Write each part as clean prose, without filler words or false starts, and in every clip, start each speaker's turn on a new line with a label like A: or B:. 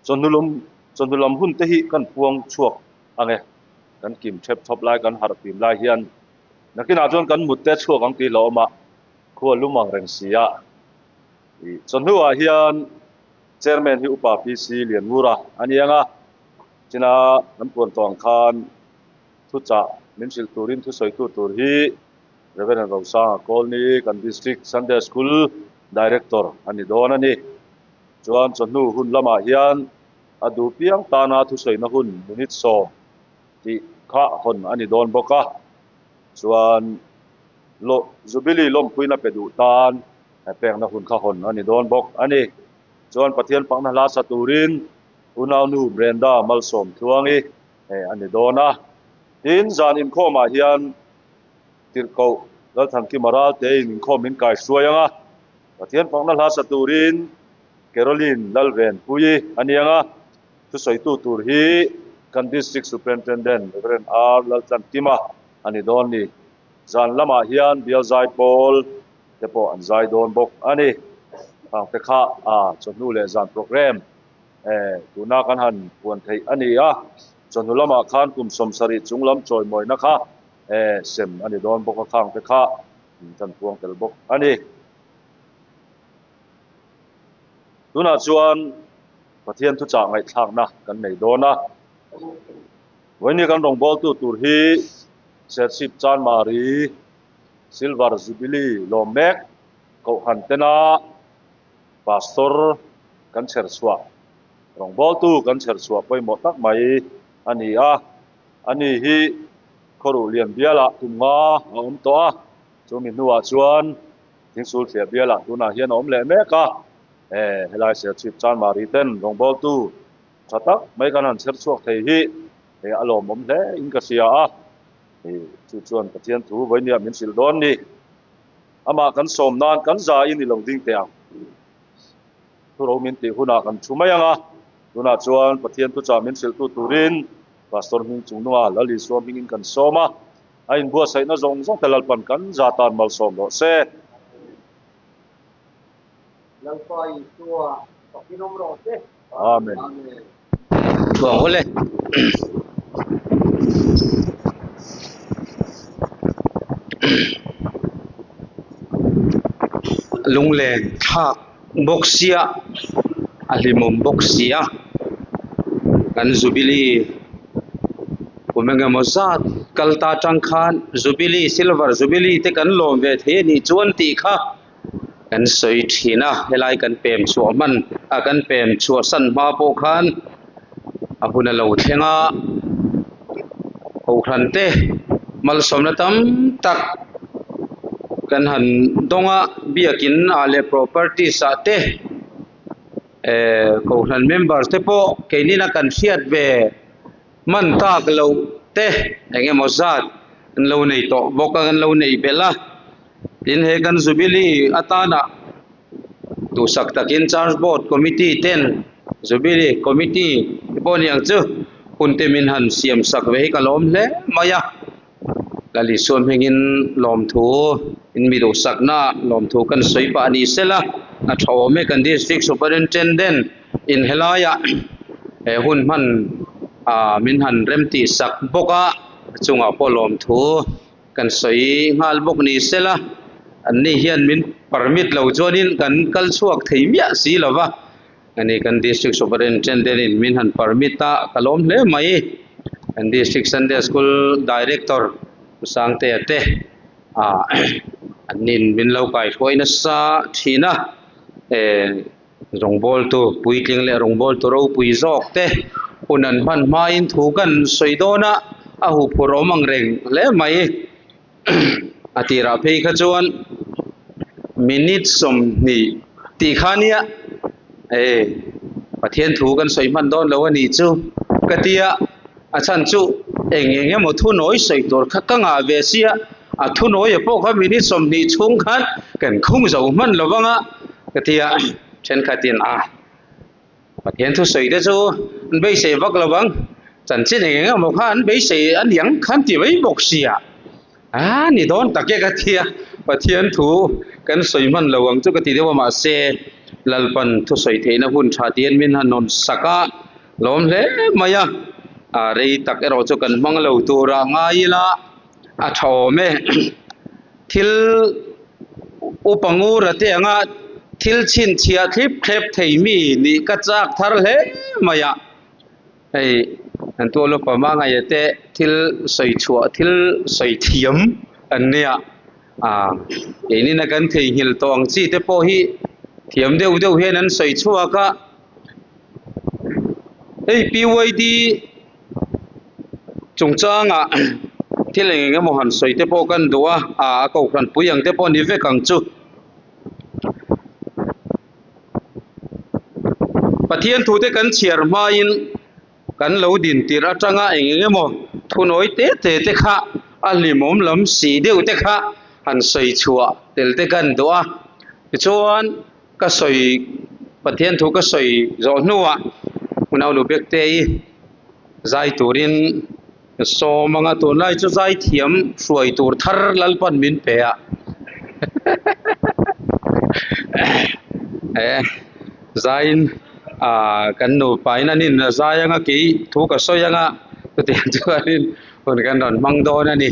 A: Chawhnu lum chawhnu lam hun te hi kan puang chhuak ang e. Kan kim thep thawp lai kan harh fim lai hian nakinah chuan kan mut te chhuak ang tih hlauhawm a, khua lum ang reng si a. Ih chawhnu ah hian Chairman hi Upa PC Lianngura a ni ang a, china kan puan tawh ang khan thuchah min hrilh turin thusawitu tur hi Reverend Rosanga Kawlni kan District Sunday School Director a ni dawn a ni. Chuan chawhnu hun lamah hian a duh piang tana thusawina hun minute sawm tih kha hawn a ni dawn bawk a. Chuan Jubilee lawmpuina pe duh tan pekna hun kha hawn a ni dawn bawk a ni. Chuan Pathian pakna hla sa turin Unaunu Brenda Malsawm Tluangi a ni dawn a. Tin, zan inkhawmah hian Tirhkoh Lalthankima Raltein inkhawm min kai hruai ang a, Pathian fakna hla sa turin Caroline Lalvenpuii a ni ang a, thusawitu tur hi kan District Superintendent Rev. R. Laltlankima a ni dawn ni. Zan lamah hian bial zai pawl te pawh an zai dawn bawk a ni. Khangte kha a chawhnu leh zan programme tuna kan han puan theih a ni a, chawhnu lamah khan kum 70 chung lam chawimawina kha sem a ni dawn bawk a, khangte kha kan puang tel bawk a ni. Tunah chuan Pathian thuchah ngaihthlakna kan nei dawn a, vawiin kan rawngbawltu tur hi Serchhip Chanmari Silver Jubilee lawm mek Kohhran tena Pastor kan chher chhuah rawngbawltu kan chher chhuah pawimawh tak mai a ni a, ani hi Khawruh lian bialah kum nga a awm tawh a, chumi hnuah chuan Thingsul thliah bialah tunah hian a awm leh mek a, helai Serchhip Chanmari ten rawngbawltu tha tak mai kan han chher chhuak thei hi a lawmawm hle in ka hria a, chu chuan Pathian thu vawinia min hrilh dawn ni. Amah kan sawm nan kan za in i lo ding teh ang. Thuro min tih hunah kan thu mai ang a, tunah chuan Pathian thuchah min hrilhtu turin Pastor hming chung nunga Lal Isua hmingin kan sawm a, a inbuatsaihna zawng zawng te Lalpan kan za tan malsawm rawh se.
B: Lalpa Isua fakin awm rawh se.
A: Amen.
B: Amen.
C: Thuang hawlh e. Lunglen thlak bawk sia a hlimawm bawk si a kan jubilee kum engemaw zat kal ta tang khan jubilee silver jubilee te kan lawm ve thei a nih chuan tih kha. Kan sawi thin a, helai kan pem chhuah hman a kan pem chhuah san hma pawh khan a hun a lo thleng a, kohhran te malsawmna tam tak kan han dawng a, biakin ah leh properties ah te eh kohhran members te pawh keinin a kan hriat ve hman tak loh te eng emaw zat an lo nei tawh bawk a an lo neih belh a. Tin, he kan Jubilee atana duhsak takin Church Board Committee ten Jubilee Committee te pawh ni ang chu hun te min han siam sak ve hi ka lawm hle mai a. Lal Isua hmingin lawmthu in mi duhsakna lawmthu kan sawi pah ni sela a tha awm e kan District Superintendent in helaiah he hun hman ah min han remtih sak bawk a, a chungah pawh lawmthu Kan sawi nghal bawk ni sela, anni hian min permit lo chuanin kan kal chhuak thei miah si lo va, ani kan District Superintendent in min han permit a, ka lawm hle mai. Kan District Sunday School Director Pu Sangtea te ah annin min lo kaihruai nasa thin a, eh rawngbawltu puitling leh rawngbawltu ropui zawk te hun an hman hmain thu kan sawi dawn a, a huphurh awm ang reng hle mai. A tirah phei kha chuan minute 20 tih kha nia e Pathian thu kan sawi hman dawn lo a nih chu ka tia a chhan chu eng eng emaw thunawi sawi tur kha ka ngah ve sia a thunawi pawh kha minute 20 chhung khan kan khung zo hman lo vang a ka tia thenkhatin a Pathian thusawi te chu an beisei vak lo vang chanchin eng eng emaw kha an beisei a niang khan ti mai bawk sia a ni dawn tak e ka tia Pathian thu kan sawi hman lo ang chu ka ti deuh a mahse. Lalpan thusawi theihna hun tha tiin min han hawn sak a, lawm hle mai a, a rei tak erawh chu kan hmang lo tura ngai ila a tha awm e. Thil upa ngura te anga thil chhinchhiah thlip thlep thei mi nih ka chak thar hle mai a. Hei an tual upa hmangaih te thil sawi chhuah thil sawi thiam an nia ah keinin a kan theihnghilh tawh ang chi te pawh hi thiam deuh deuh hian an sawi chhuak a hei PYD chungchangah thil eng eng emaw han sawi te pawh kan duh a ah a kohhran pui ang te pawh ni vek ang chu. Pathian thute kan chhiar hmain kan lo din tirh atanga eng eng emaw thunawi te te te kha a hlimawm lam si deuh te kha han sawi chhuah tel te kan duh a. Tichuan ka sawi Pathian thu ka sawi zawh hnuah Unau Lubekte-i zai turin Sawm anga tunlai chu zaithiam hruai tur thar Lalpan min pe a eh zaiin ah kan nupa in an in zai anga kei thu ka sawi anga chutiang chuanin hun kan rawn hmang dawn a ni.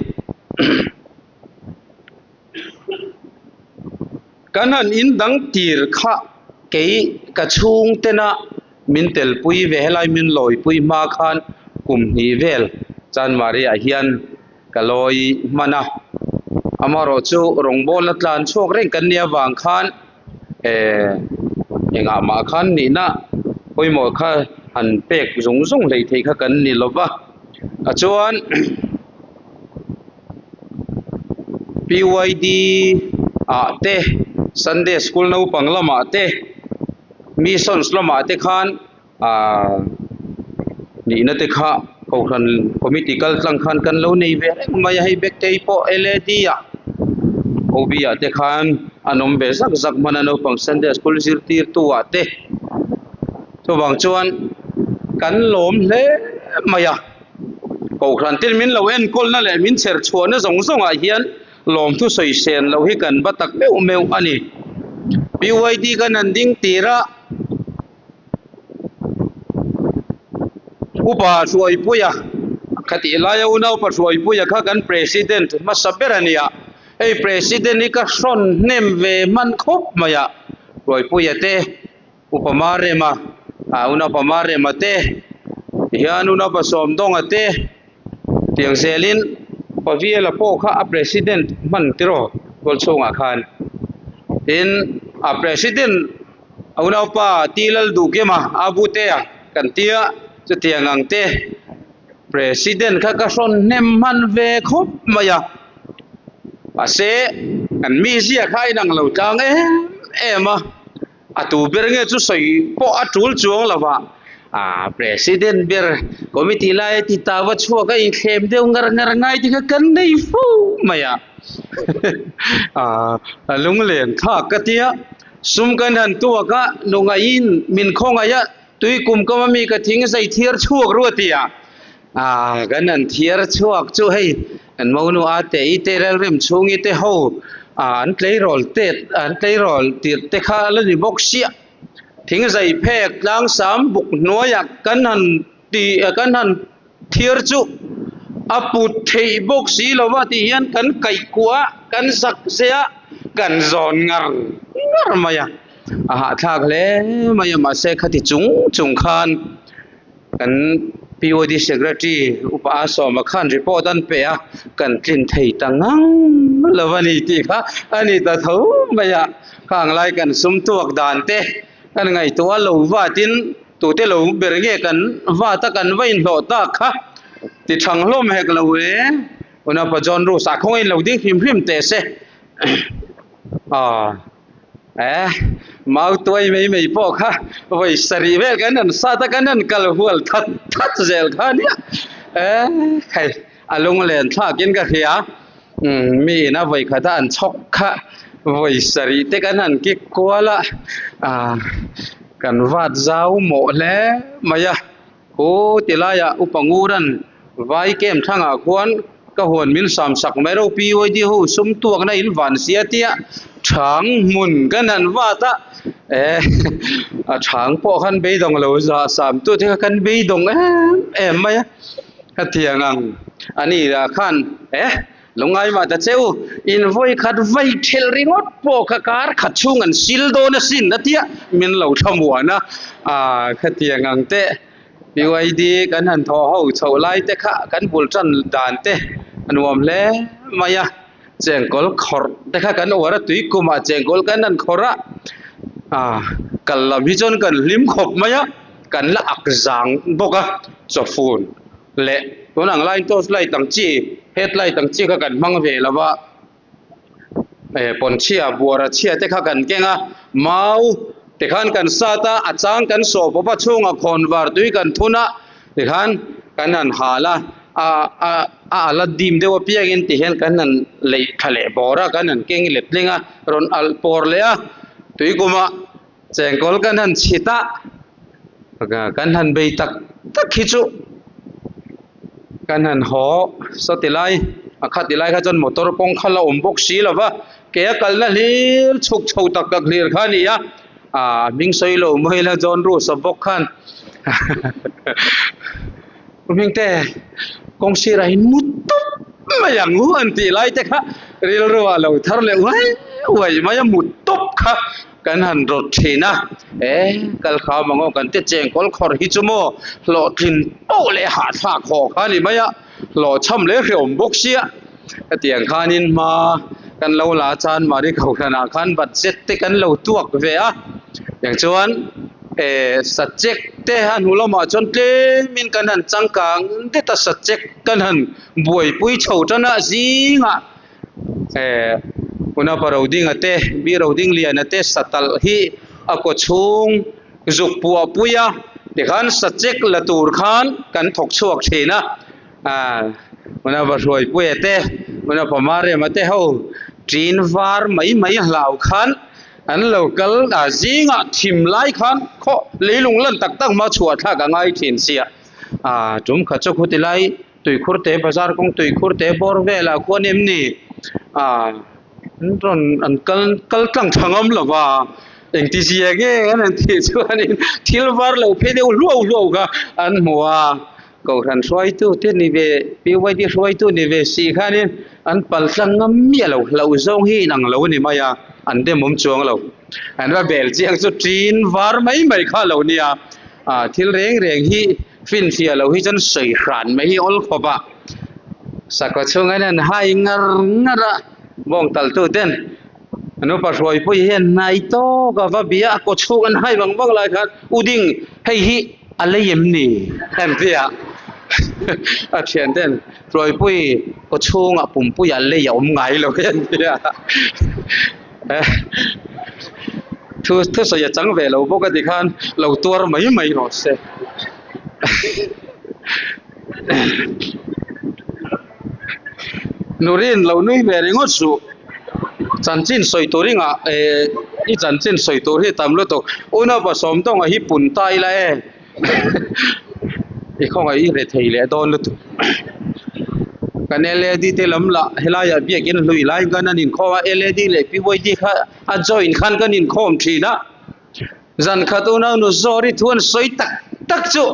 C: Kan han in dang tir kha kei ka chhung tena min telpui ve helai min lawipui hma khan kum hnih vel Chanmari ah hian ka lawi hman a, amaherawh chu rawngbawlna tlan chhuak reng kan nih avang khan eh engah mah khan nihna pawimawh kha han pek zung zung hleih theih kha kan ni lova a chuan. PYD ah te Sunday school naupang lamah te missions lamah te khan ahh nihna te kha kohhran committee kal tlang khan kan lo nei ve reng mai a hei Bektei pawh LAD ah OB ah te khan an awm ve zak zak hman a naupang Sunday school zirtirtu ah te chuvang chuan kan lawm hle mai a. Kohhran tin min lo enkawlna leh min chher chhuahna zawng zawngah hian lawmthu sawi sen loh hi kan va tak meuh meuh a ni. BYD kan han ding tir a, Upa Hruaipuia khatih laia unaupa Hruaipuia kha kan President hmasa ber a ni a, hei President hi ka hrawn hnem ve hman khawp mai a, Hruaipuia te. Upa Marema, ah unaupa Marema te, tihian unaupa Sawmdawnga te tiang zelin Upa Viela pawh kha a president hman tiraw tual chhungah khan. Tin, a president a unaupa T Lalduhkima a Butea kan tia chutiang ang te president kha ka hrawn hnem hman ve khawp mai a. Mahse, kan mizia kha a inang lo tlang em em a. A tu ber nge chu sawi pawh a tul chuang lo va, ah President ber committee lai a ti ta va chhuak a inthlem deuh ngar ngar ngai te kha kan nei fo mai a, ah a lunglen thlak ka tia, sum kan han tuak a, nungaihin min khawngaih a, tui kum kam a mi ka thing zai thiar chhuak ru a ti a, ah kan han thiar chhuak chu hei An monu a te i te ralrem chhung i te ho ah an tleirawl tet an tleirawl tirh te kha a la ni bawk sia. Thing zai phek tlang sam buk hnuaiah kan han ti kan han thiar chu a put theih bawk si lo va tih hian kan kaih kuah a kan zak zeh a kan zawn ngar ngar mai a. A hahthlak hle mai a mahse khati chung chung khan Kan POD Secretary Upa A Sawma khan report an pe a, kan tlin thei ta ngang lo a ni tih kha a ni ta tho mai a. Khang lai kan sum tuak dan te kan ngaihtuah lo vatin tute lo ber nge kan vat a kan va inhlawh tak kha ti thang hlawm hek lo e. Unaupa John Rus ah khawngaih in lo ding hrim hrim teh se. Aw. Eh, mau tuai mai mai pawh kha vawi sarih vel kan han sat a, kan han kal hual that that zel kha nia. Eh, hei a lunglen thlakin ka hria. Umm, mi ina vawi khata an chhawk kha vawi sarih te kan han kik kual a, ah, kan vat zau mawh hle mai a. Khu tilaiah Upa Nguran vai camp thlangah khuan. Ka huan min sam sak mai ro PYD ho sum tuakna in van sia tia chhang hmun kan han vat a eh a chhang pawh khan beidawng lo za sam tu te kha kan beidawng em em mai a hetiang ang ani ah khan eh Lungngai mah ta che u, in vawi khat vai thelh ringawt pawh kha kar khat chhung an sil dawn asin a tia min lo thlamuan a, aah khatiang ang teh BYD kan han thaw ho chhoh lai te kha kan bul tan dan te a nuam hle mai a, chengkawl khawrh te kha kan uar a tui kumah chengkawl kan han khawrh a, aah kal lam hi chuan kan hlim khawp mai a, kan la ak zang bawk a chawfun. Leh tun ang laiin torch light ang chi head light ang chi kha kan hmang ve lo va eh pawnchhia buara chhia te kha kan keng a mau ti khan kan sat a a chang kan sawh pawp a chhungah khawnvar tui kan thun a ti khan kan han hal a a a a ala dim deuh apiangin ti hian kan han leih tha leh bawr a kan han keng let tling a rawn alh pawr leh a tui kumah Chengkawl kan han chhit a, kan han bei tak tak hi chu kan han haw sawti lai a khati lai kha chuan motor kawng kha la awm bawk si lo va, ke a kalna hlir chhuk chho tak tak hlir kha a ni a, ah hming sawi lo mai ila John Rusa bawk khan hming te kawng sirah hi mu tawp mai ang u an tih lai te kha rilru ah lo thar leh uai uai mai a mu tawp kha. Kan han rawt thin a, e kal kham ang aw kan te chengkawl khawr hi chu maw hlawhtlin poh leh hahthlak haw kha a ni mai a, hlawhchham leh hreawm bawk sia. Hetiang khanin hma kan lo la chan Mari Kohhranah khan budget te kan lo tuak ve a, tiang chuan e sachek te a hnu lamah chuan tlemin kan han changkang det a sachek kan han buaipui chho tan a zingah. Eh Unapa Rodinga te B Rodingliana te satalh hi a kaw chhung zuk puah pui a tikhan sachek la tur khan kan thawk chhuak thin a ah Unapa Hruaipuia te Unapa Marema te ho tin var mai mai hlau khan an lo kal a zingah thim lai khan khaw leilung lan tak tak hma chhuah thlak a ngai thin sia ah tum khat chu khuti lai. Tuikhur te bazar kawng tuikhur te bawr velah khuan em ni ah an rawn an kal kal tlang tha ngam lo va engti zia nge an han tih chuanin thil var lo phei deuh hluau hluau kha an hmu a kohhran hruaitu te ni ve PYD hruaitu ni ve si khanin an pal tlang ngam miah lo hlauh zawng hi inang lo a ni mai a an demawm chuang lo an va bel chiang chu tin var mai mai kha a lo nia ah thil reng reng hi. Finfiah loh hi chuan sawi hran mai hi awl khawp a, sakhaw chhungah hian an hai ngar ngar a, bawng taltu ten nupa hruaipui hian hnai tawk a va bia a kaw chhung an hai vang vang lai khan u ding hei hi a lei em ni an ti a, a thian ten hruaipui kaw chhungah pumpuiah lei a awm ngai lo hi an ti a. Thu thusawi a chang ve lo bawk a ti khan lo tuar mai mai rawh se. Nurin lo nui ve ringawt suh. Chanchin sawi tur i ngah eh i chanchin sawi tur hi tam lutuk. Unaupa Sawmtawnga hi pun ta ila e. I khawngaih i re thei leh dawn lutuk. Kan LAD te lam lah helaiah biakin hlui lai khan an inkhawm a, LAD leh PYD kha a join khan kan inkhawm thin a. Zan khat unau nu Zawri thu an sawi tak tak chu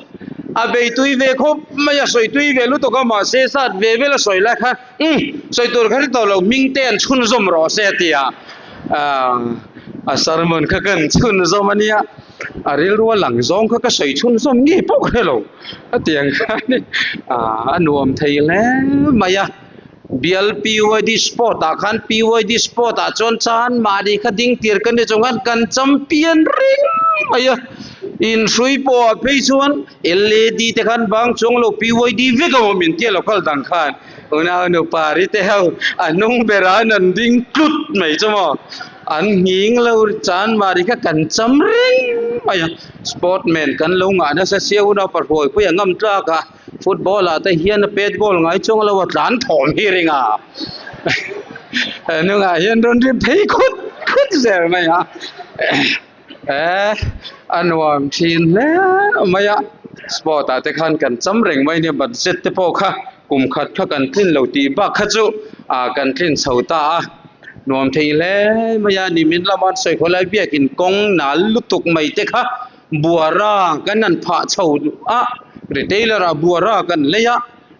C: a bei tui ve khawp mai a, sawi tui ve lutuk a mahse zat ve vel a sawi lai khan umm sawi tur kha ri tawh lo hming te an chhunzawm rawh se a ti a, a sermon kha kan chhunzawm a nia. A rilru a lang zawng kha ka sawi chhunzawm ngei pawh ka hre lo a ti ang khan ah a nuam thei hle mai a bial PYD sport ah khan PYD sport ah chuan chan mahni kha ding tir ka ni chung khan kan champion reng mai a inhrui pawh ah phei chuan LAD te khan bang chuang lo PYD vek a awm intia local dang khan unau nupa ri te ho a hnung berah an ding tlut mai chu maw. An nghing lo chan mari kha kan cham reng mai a, sportman kan lo ngah nasa sia unau pahruai pui a ngam tlak a, football ah te hian a pet goal ngai chuang lo a tlan thawm hi ring a, hnungah hian rawn ri phei khut khut zel mai a, eh a nuam thin hle mai a, sport ah te khan kan cham reng mai nia budget te pawh kha. Kum khat kha kan tlin lo tih bak kha chu ah kan tlin chho ta a. Nuam thei hle mai a, nimin lama an sawi khaw lai biakin kawng nal lutuk mai te kha buara kan han phah chho a, retailer ah buara kan lei a,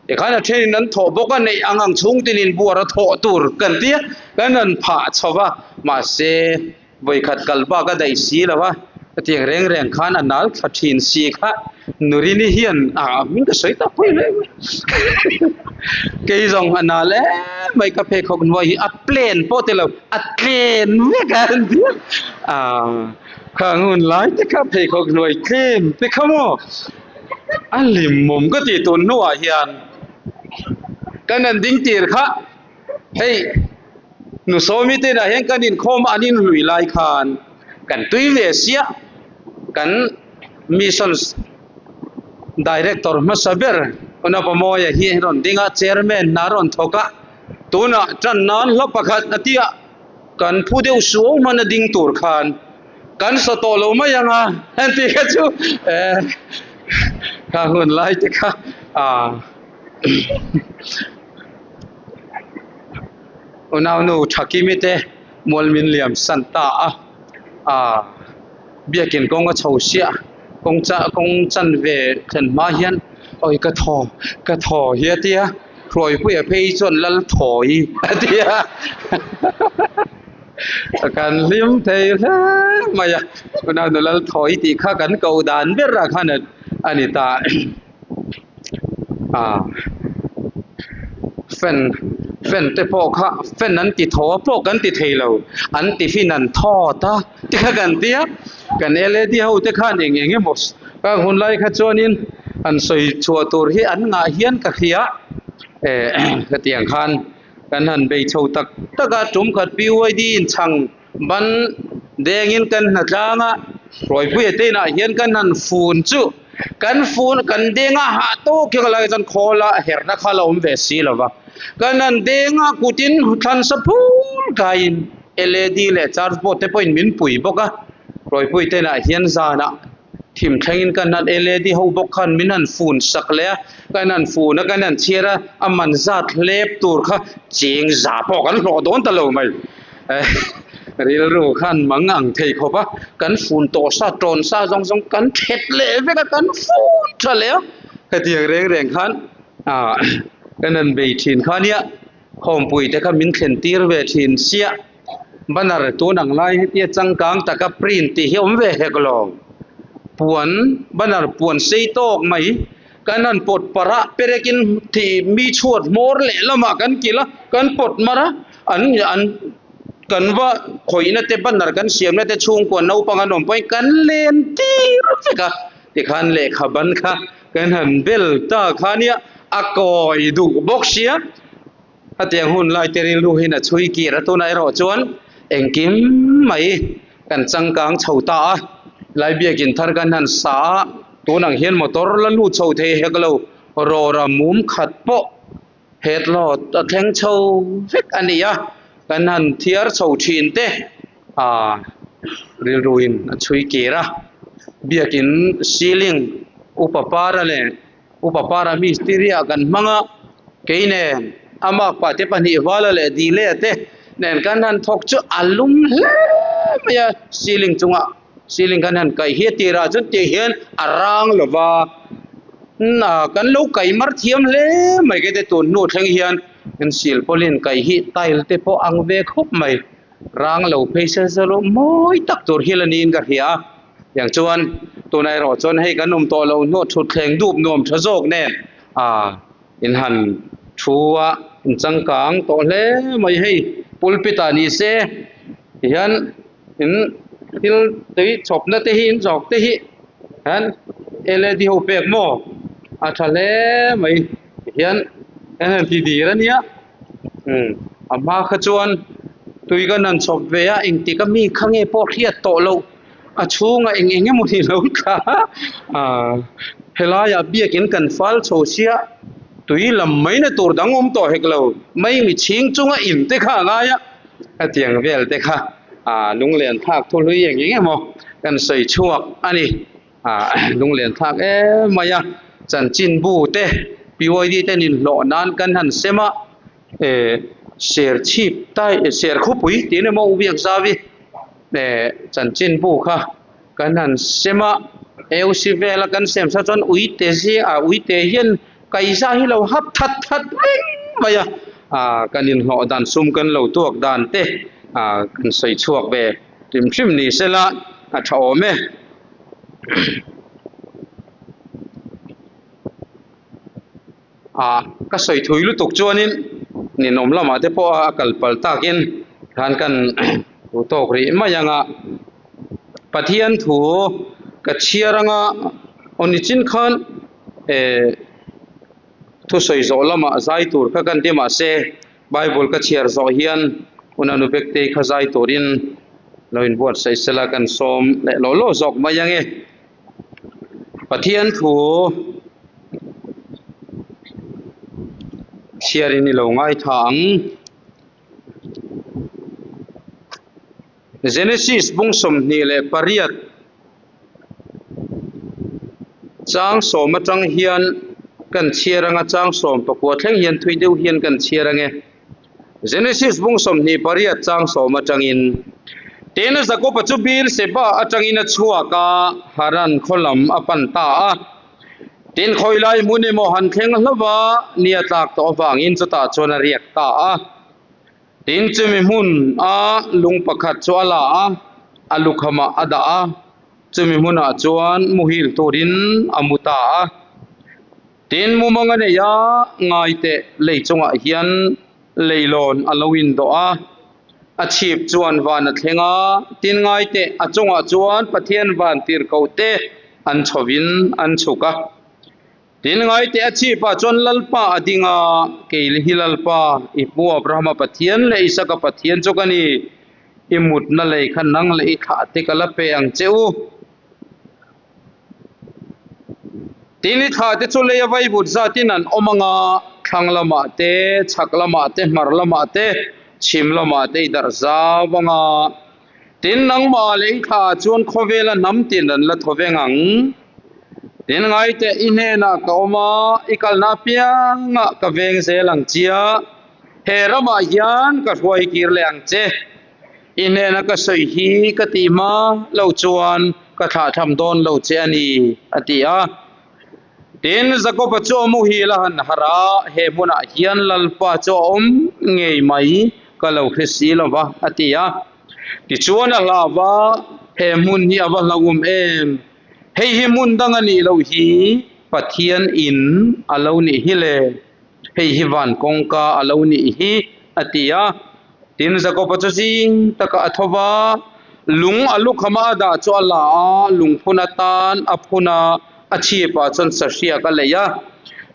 C: tikhan a thenin an thawh bawk a, neih ang ang chhung tinin buara thawh tur kan ti a, kan han phah chho va, mahse Vawikhat kal bak a daih si lo a, hetiang reng reng khan a nal thla thin si kha Nurini hian a hming ka sawi tak pawh i hle mai. Kei zawng a nal em mai ka pheikhawk hnuai hi a plan pawh ti lo a tlen vek a an ti a, khang hun lai te kha pheikhawk hnuai tlen te kha maw a hlimawm ka tih tun hnuah hian kan han ding tir kha hei. Nu Sawmi te inah hian kan inkhawm a, an inhlui lai khan kan tui ve sia, kan Missions Director hmasa ber Unapa Mawia hi a rawn ding a, Chairman hna a rawn thawk a, tunah tan nan hla pakhat a tia kan phu deuh suau hman a ding tur khan kan sa tawh lo mai ang a, heng tih kha chu eh kha hun lai te kha ah. Unaunu Thakimi te mual min liam san ta a, aaa biakin kawng a chho siah kawng cha kawng chan ve thlen hma hian awi ka thaw ka thaw hi a tia Hruaipuia phei chuan lal thawi a tia kan hlim thei hle mai a unaunu lal thawi tih kha kan koh dan ber ah khan a ni ta. Ah fan fan te pawh kha fan an ti thaw a pawh kan ti thei lo an tiffin an thawt a ti kha kan tia kan led ho te khan eng eng emaw ka hun lai kha chuanin an sawi chhuah tur hi an ngah hian ka hria eh hetiang khan kan han bei chho tak tak a tum khat PYD inchhang Ban dengin kan hna tlang a, Hruaipuia te inah hian kan han fun chu kan fun kan deng a hah tawk hi ka lai chuan khawl a herna kha la awm ve si lo va, kan han deng a kutin thlan sa phul kaiin led leh charge board te pawhin min pui bawk a, Hruaipuia te inah hian zanah thim thlengin kan han led ho bawk khan min han fun sak leh a, kan han fun a kan han chhiar a, a man zat hlep tur kha cheng za pawh kan hlawh dawn ta lo mai. Rilru khan mang ang thei khawp a, kan fun tawh sa tawn sa zawng zawng kan thet leh vek a, kan fun tha leh a, hetiang reng reng khan ah kan han bei thin kha nia, khawmpui te kha min thlen tir ve thin sia, banner tun ang lai hetia changkang taka print tih hi a awm ve hek lo, puan banner puan sei tawk mai kan han pawt parh a, perekin thih mi chhuat hmawr leh lamah kan kilh a, kan pawt mar a. An an kan va khawihna te banner kan siamna te chhungkua naupang an awm pawhin kan len tir vek a tikhan lehkha ban kha kan han bel ta kha nia a kawi duh bawk sia hetiang hun lai te rilru hian a chhui kir a tunah erawh chuan engkim mai kan changkang chho ta a lai biakin thar kan han sa a tunang hian motor la lut chho thei hek lo rawra mum khat pawh. Headload a thleng chho vek a ni a, kan han thiar chho thin te ah rilruin a chhui kir a, biakin ceiling upa para leh upa para mistiri ah kan hmang a, kei nen a makpa te pahnih vala leh dile te nen kan han thawk chu a lum hle mai a ceiling chungah. Ceiling kan han kaih hi a tirah chuan tih hian a rang lo va, kan lo kaih mar thiam hle mai kete tun hnu thleng hian kan sil pawlin kaih hi tile te pawh ang ve khawp mai, rang lo phei se se lo mawi tak tur hi la niin ka hria a, tiang chuan tunah erawh chuan hei kan awm tawh lo hnuah thutthleng dup nuam tha zawk nen ah in han thu a in changkang tawh hle mai hei pulpit ah ni se tihian. In thil tui chhawpna te hi in zawk te hi hian led ho pek maw a tha hle mai tihian kan han ti dir ania umm a hma kha chuan tui kan han chhawp ve a engtik a mi kha nge pawh hriat tawh loh a chhungah eng eng emaw ni lo tla a ah helaiah biakin kan fal chho sia tui lam mai na tur dang awm tawh hek lo mai mi chhing chunga in te kha a ngai a. Hetiang vel te kha ah lunglen thlak thu hlui eng eng emaw kan sawi chhuak a ni. Ah lunglen thlak em mai a, chanchinbu te. PYD ten inhlawh nan kan han sem a, eh Serchhip tai Serkhawpui tih emaw u biak zau i eh chanchinbu kha kan han sem a, AOC vela kan sem sa chuan uite zia ah uite hian kaihza hi lo hap that that reng mai a, ah kan inhlawh dan sum kan lo tuak dan te ah kan sawi chhuak ve hrim hrim ni sela a tha awm e. Ah ka sawi thui lutuk chuanin ninawm lamah te pawh a kal pal takin khan kan thu tawk rih mai ang a Pathian thu ka chhiar anga aw nichin khan eh thusawi zawh lamah zai tur kha kan ti mahse Bible ka chhiar zawh hian Unanu Bektei kha zai turin lo inbuatsaih sela kan sawm leh law law zawk mai ang e. Pathian thu chhiarin i lo ngaithla ang. Genesis bung 28 chang sawm atang hian kan chhiar anga chang sawm pakua thleng hian thui deuh hian kan chhiar ange. Genesis bung 28 chang sawm atangin Tin Jakoba chu Beer-seba atangin a chhuak a, Haran khaw lam a pan ta a. Tin khawi lai hmun emaw han thleng hlauh a, ni a tlak tawh avangin chutah chuan a riak ta a. Tin chumi hmun a lung pakhat chu a la a, a lukhamah a dah a, chumi hmunah chuan muhil turin a mu ta a. Tin mumang a nei a, ngaiteh lei chungah hian leilawn a lo indawh a, a chhip chuan van a thleng a, tin ngaiteh a chungah chuan Pathian van tirhkoh te an chhovin an chhuk a. Tin ngaiteh a chhipah chuan Lalpa a ding a, Kei hi Lalpa, i pu Abrahama Pathian leh Isaka Pathian chu ka ni, i mutna lei kha nang leh i thlah te ka la pe ang che u. Tin i thlah te chu lei a vaivut zatin an awm ang a, thlang lamah te, chhak lamah te, hmar lamah te, chhim lamah te i darh zau ang a. Tin nangmah leh i thlah ah chuan khawvela hnam tin an la thaw veng ang. Tin ngaiteh i hnenah ka awm a, i kalna apiangah ka veng zel ang chia, he ramah hian ka hruai kir leh ang che. I hnena ka sawi hi ka tih hma lo chuan ka thlahthlam dawn lo che a ni, a ti a. Tin, Jakoba chu a muhil a han harh a, He hmunah hian Lalpa chu a awm ngei mai, ka lo hre si lo va, a ti a. Tichuan a hlau va, He hmun hi a va hlauhawm em? Hei hi hmun dang a nih loh hi, Pathian in a lo nih hi le. Hei hi van kawngka a lo nih hi, a ti a. Tin, Jakoba chu zing taka a tho va, lung a lukhama a dah chu a la a, lungphun atan a phun a, a chhipah chuan sahriak a lei a.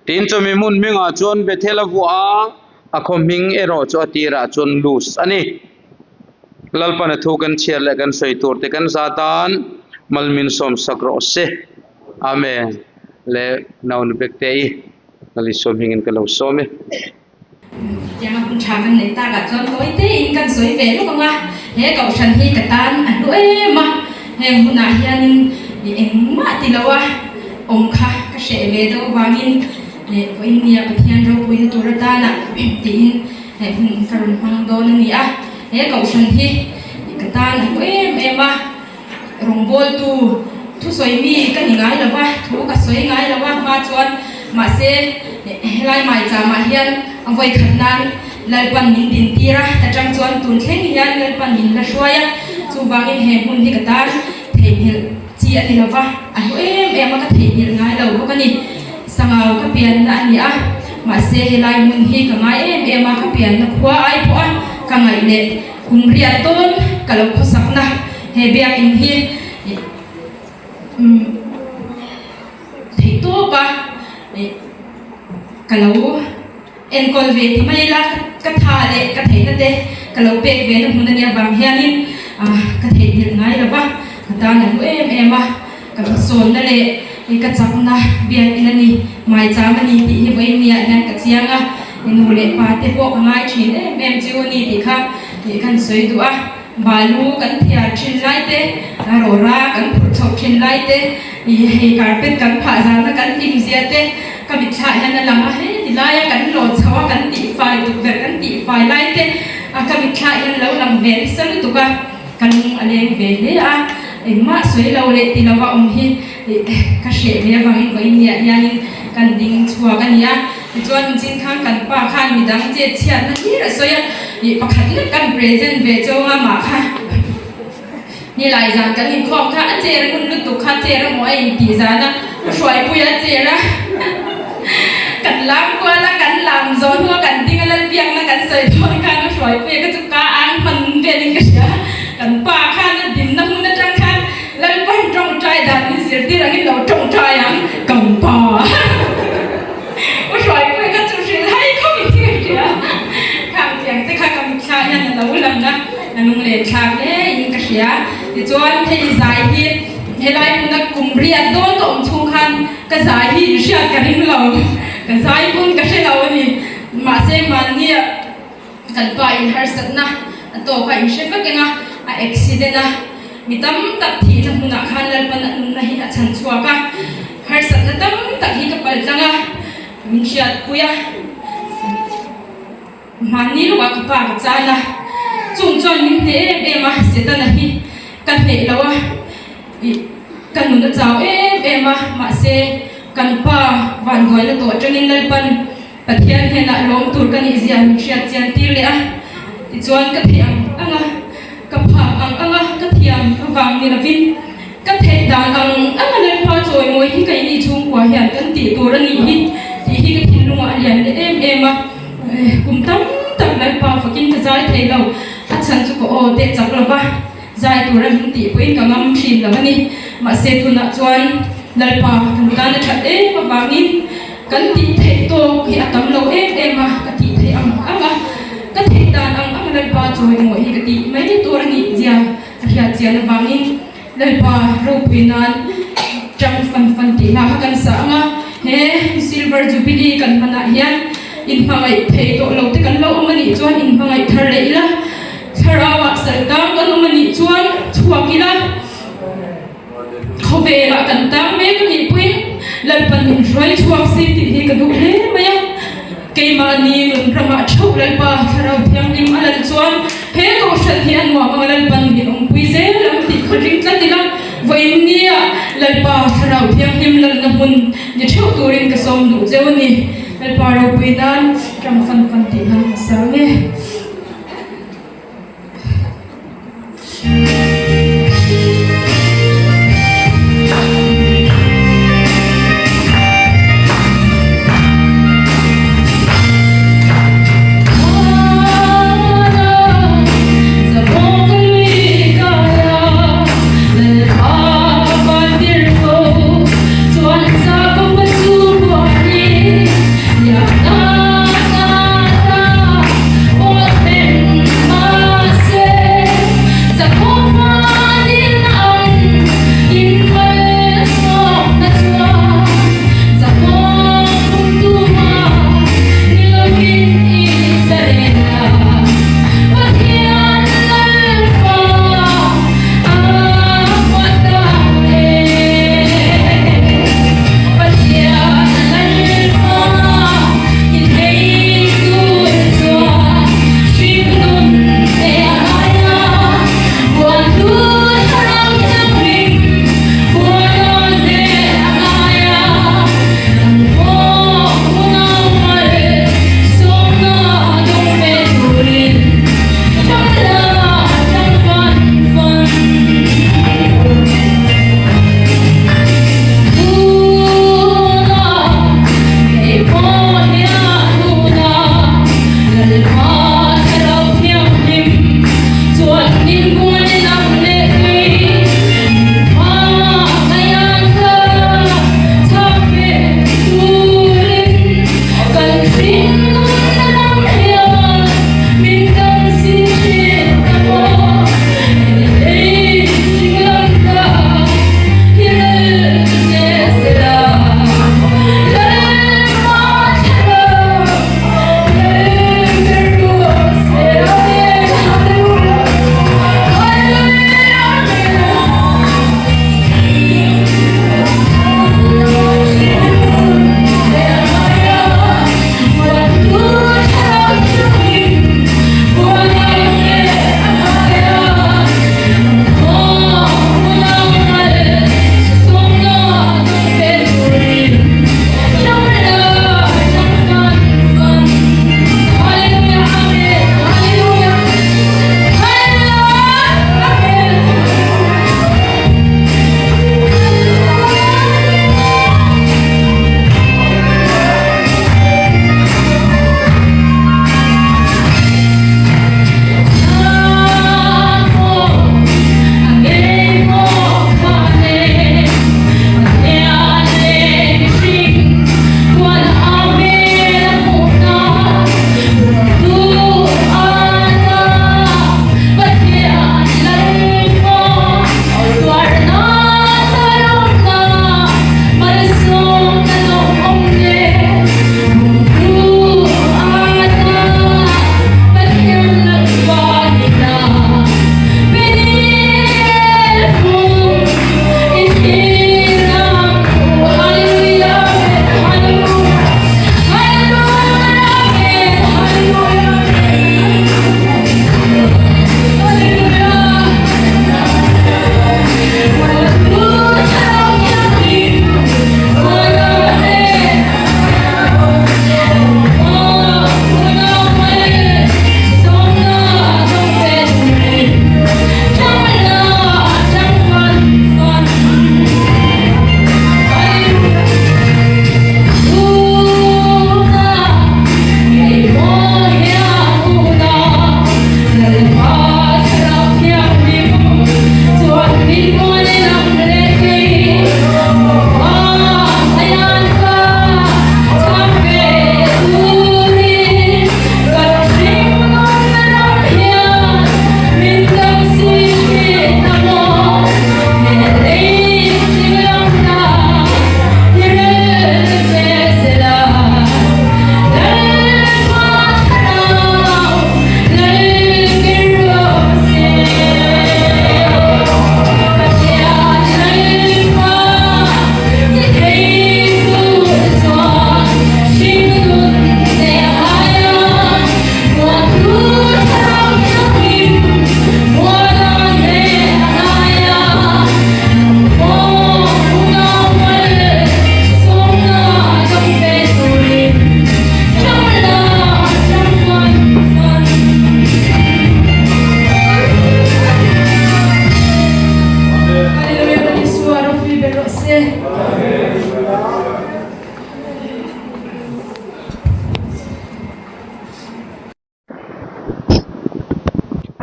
C: Tin, chumi hmun hmingah chuan Bethel a vuah a, a khaw hming erawh chu a tirah chuan Luz a ni. Lalpana thu kan chhiar leh kan sawi tur te kan za tan malmin sawmsak rawh se. Amen. Le naunu Bekte i. Lalisawm hmingin ka lo sawm e.
D: Tianga hun tha kan neih takah chuan tawi tein kan sawi ve lawk ang a, he kohhran hi ka tan a hlu em a, heng hunah hianin engmah ti lo a awm kha ka hreh ve deuh avangin vawiin nia Pathian ropuina tur atana tiin hun ka rawn hmang dawn a ni a, he kohhran hi ka tan a hlu em em a. Rawngbawltu thusawi mi ka ni ngai lo va, thu ka sawi ngai lo a hma chuan mahse helai maicham ah hian a vawi khat nan Lalpan min din tir a, ta tang chuan tun thleng hian Lalpan min la hruai a, chuvangin he hmun hi ka tan theihnghilh chi a ni lo va, a hlu em em a ka theihnghilh ngai lo bawk a ni. Sangau ka pianna a ni a, mahse helai hmun hi ka ngai em em a, ka pianna khua ai pawh a ka ngaih leh kum riat dawn ka lo khawsakna he biakinn hi theih tawp a ka lo enkawl ve ti mai ila ka tha leh ka theihna te ka lo pek ve na hmun a nia vang hianin ka theihnghilh ngai lo va ka tan a hlu em em a ka hmasawnna leh ka chakna biakinn a ni maicham a ni tih hi vawiin niah hian ka chiang a nu leh pa te pawh ka ngai thin em em chu a ni tih kha kan sawi duh a. Balu kan thiar thin lai te Rawra kan phurh chhoh thin lai te, ih hei carpet kan phah zana kan hlim zia te ka mitthla hian a lang a, hei ti laia kan lawn chho a kan tihfai tukverh kan tihfai lai te ka mitthla hian a lo lang ve nasa lutuk a, ka lung a leng ve hle a, engmah sawi lo leh ti lova awm hi ka hreh ve avangin vawiin niah hianin kan ding chhuak a ni a, tichuan inchin khan kan pa khan midang chet chhiatna hlir a sawi a, ih pakhat lek kan present ve chawng a mah kha. Nilai zan kan inkhawm kha a chair hun lutuk kha chair emaw a intih zan a, u Hruaipuia a chair a kan lam kual a, kan lam zawh hnua kan ding a Lalbiakna kan sawi dawn khan u Hruaipuia kha chu ka ang hman velin ka hria, kan pa khan a dinna hmun atang khan Lalpan tawngtai dan min zirtir angin lo tawngtai ang kan pa U Hruaipuia kha chu hrilh hai khawp in ka hria, khang tiang te kha ka mitthla hian a lo lang a. A lunglen thlak hle in ka hria. Tichuan hei zai hi helai hmuna kum riat dawn ka awm chhung khan ka zai hi in hriat ka ring lo, ka zai pawn ka hre lo a ni. Mahse mahnia kan pa in harsatna a tawk a in hre vek eng a, a accident a, mi tam tak thihna hmunah khan Lalpan a nunna hi a chhan chhuak a, harsatna tam tak hi ka paltlang a, min hriatpui a. Mahni lawkah ka pa ka chan a, chung chuan min hneh em em a, Setana hi ka hneh lo a, ih ka nun a chau em em a, mahse kan pa vanduaina tawh atangin Lalpan Pathian hnenah lawm tur ka nih zia min hriat chian tir leh a, tichuan ka theih ang ang a, ka phak ang ang a, ka thiam avang ni lovin ka theih dan ang ang a Lalpa chawimawi hi keini chhungkua hian kan tih tur a nih hi tih hi ka thinlungah a lian leh em em a. Kum tam tak Lalpa fakin ka zai thei lo, a chhan chu ka aw teh chak lo va, zai tura min tih pawhin ka ngam thin lo a ni. Mahse tunah chuan Lalpa kan tan a that em avangin kan tih theih tawk hi a tam lo em em a, ka tih theih ang ang a, ka theih dan ang ang a Lalpa chawimawi hi ka tih mai tur a nih zia ka hriat chian avangin Lalpa ropui nan tang fan fan tih hla kha kan sa ang a, he Silver Jubilee kan hmanah hian inhmangaih thei tawh lo te kan lo awm a nih chuan inhmangaih thar leh ila, thlarauah sal tang kan awm a nih chuan chhuak ila, khawvelah kan tang mek a nih pawhin Lalpan min hruai chhuak se tih hi ka duh hle mai a. Keimahni nun ramah theuh Lalpa Thlarau Thianghlim a lal chuan he Kohhran hi a nuam ang a Lalpan min awmpui zel ang tih kha ring tlat ila, vawiin nia Lalpa Thlarau Thianghlim lalna hmun ni theuh turin ka sawm duh cheu a ni. Lalpa ropui nan tang fan fan tih nan ka sang e.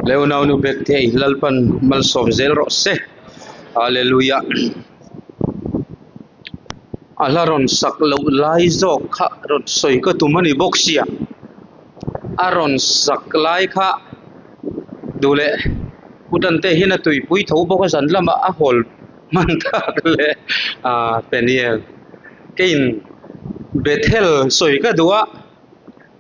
C: Leonau nu bek te i Lalpan malsawm zel rawh se. Hallelujah. A hla rawn sak loh lai zawk kha rawn sawi ka tum a ni bawk sia. A rawn sak lai kha duh leh Putan te hian a tuipui tho bawk a zan lamah a hawl hman tak leh ah Peniel keiin Bethel sawi ka duh a.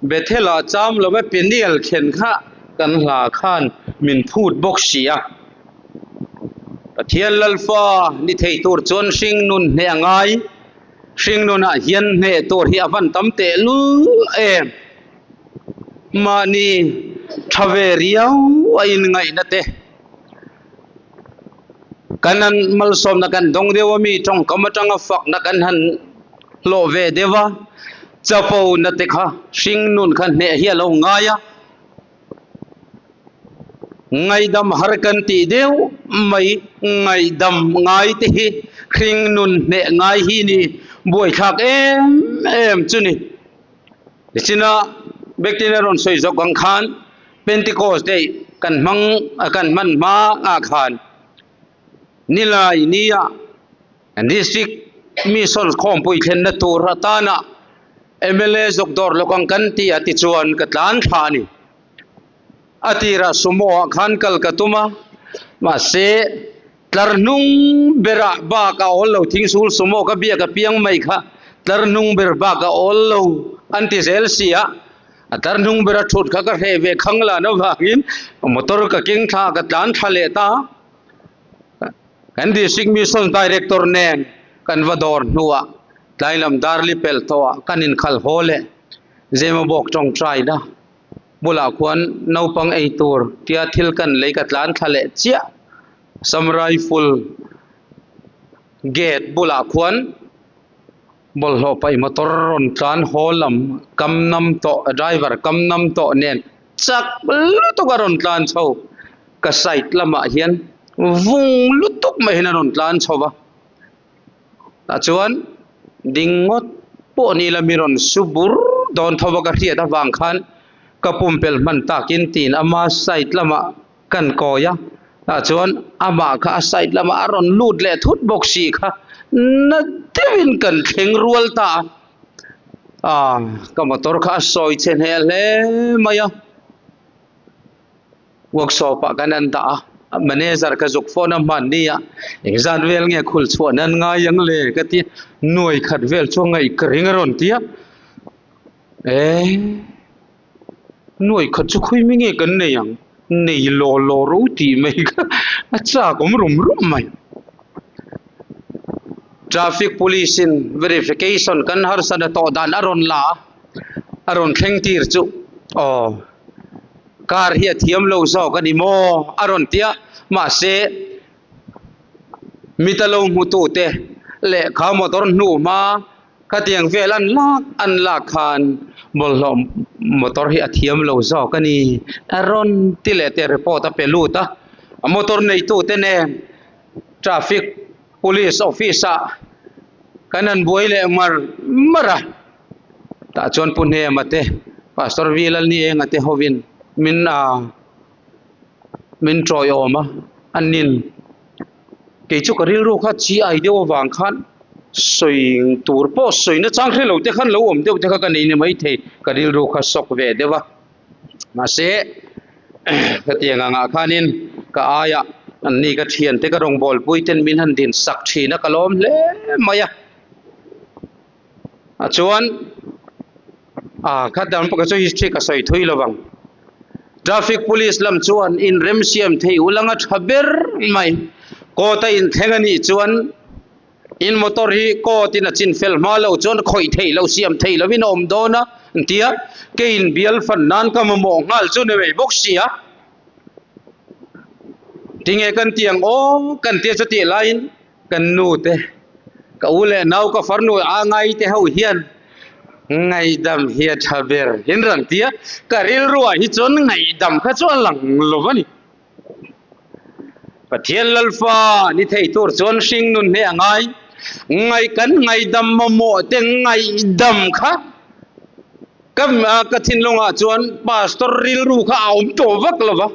C: Bethel-ah cham lo e Peniel thlen kha kan hla khan min phut bawk si a. Pathian Lalfa ni thei tur chuan hringnun hneh a ngai. Hringnunah hian hneh tur hi a van tam teh lul em. Mahni tha ve riau a inngaihna te. Kan han malsawmna kan dawng deuh a mi tawngkam atanga fakna kan han hlawh ve deuh a, chapo na te kha hringnun kha hneh hi a lo ngai a, ngaihdam har kan tih deuh mai ngaihdam ngai te hi hringnun hneh ngai hi ni buaithlak em em chu ni. Nichina Bektin a rawn sawi zawk ang khan Pentecost Day kan hmang kan hman hma ah khan Nilai nia District Mission khawmpui thlenna tur atana mla zawk dawr lawk ang kan ti a tichuan ka tlan thla a ni. A tirah sumo ah khan kal ka tum a, mahse Tlar hnung berah bak a awl lo thingsul sumo ka biak a piang mai kha tlar hnung ber bak a awl lo an ti zel si a, a tlar hnung bera thut kha ka hreh ve khang lan avangin motor ka keng thla ka tlan thla leh ta a. Kan District Mission Director nen kan va dawr hnuah tlailam darli pelh tawhah kan inkhal haw leh Zemabawk tawngtaina bulah khuan naupang ei tur tia thil kan lei ka tlan thla leh chiah Assam Rifle gate bulah khuan bawlhhlawh paih motor rawn tlan haw lam kam nam tawh driver kam nam tawh nen chak lutuk a rawn tlan chho ka side lamah hian vung lutuk mai hian a rawn tlan chho va. Tah chuan ding ngawt pawh ni la mi rawn su bur dawn tho a ka hriat avang khan ka pumpelh hman takin tiin ama side lamah kan kawi a, tah chuan amah kha a side lamah a rawn lut leh thut bawk si kha na deuhin kan thleng rual ta a, ah ka motor kha a sawi chhe hneh hle mai a. Workshop ah kan an dah a, manager ka zuk phone a hman ni a, engzat vel nge khul chhuah nan ngai ang le ka ti a, nuai khat vel chu ngaih ka ring a rawn ti a, eh nuai khat chu khawi mi nge kan nei ang, nei law law ro tih mai kha a chak awm rum rum mai. Traffic police in verification kan harsat a tawh dan a rawn la a, a rawn thleng tir chu aw. Car hi a thiam lo zawk a ni maw? a rawn ti a, mahse mita lo hmutu te leh kha motor hnu hma khatiang vel an lak an lak khan bawlhhlawh motor hi a thiam lo zawk a ni a rawn ti leh te report a pe lut a, a motor neitu te nen traffic police office ah kan han buai leh mar mar a. Tah chuan Pu Hnema te, Pastor V Lalnienga te hovin min ah min tawiawm a, an nin kei chu ka rilru kha chi ai deuh avang khan sawi tur pawh sawi nachang hre lo te khan lo awm deuh te kha ka nei ni maithei ka rilru kha sawk ve deuh a mahse hetiang angah khanin ka aiah anni ka thiante ka rawngbawlpui ten min han din sak thin a ka lawm hle mai a. A chuan ah kha dang pakhat chu history ka sawi thui lovang traffic police lam chuan inrem siam thei ulanga tha ber mai court a inthleng a nih chuan in motor hi court in a chin fel hma loh chuan khawih theih loh siam theih lovin a awm dawn a an ti a keiin bial fan nan ka mamawh nghal chu ni mai bawk si a tinge kan ti ang aw kan tia chutih laiin. Kan nu te, ka u leh nau ka farnu a ngai te ho hian ngaihdam hi a tha ber in rawn ti a, ka rilruah hi chuan ngaihdam kha chu a lang lo a ni. Pathian Lalfa ni thei tur chuan hringnun hi a ngai. Ngaih kan ngaihdam mamawh te ngaihdam kha ka ka thinlungah chuan pastor rilru kha a awm tawh vak lo va.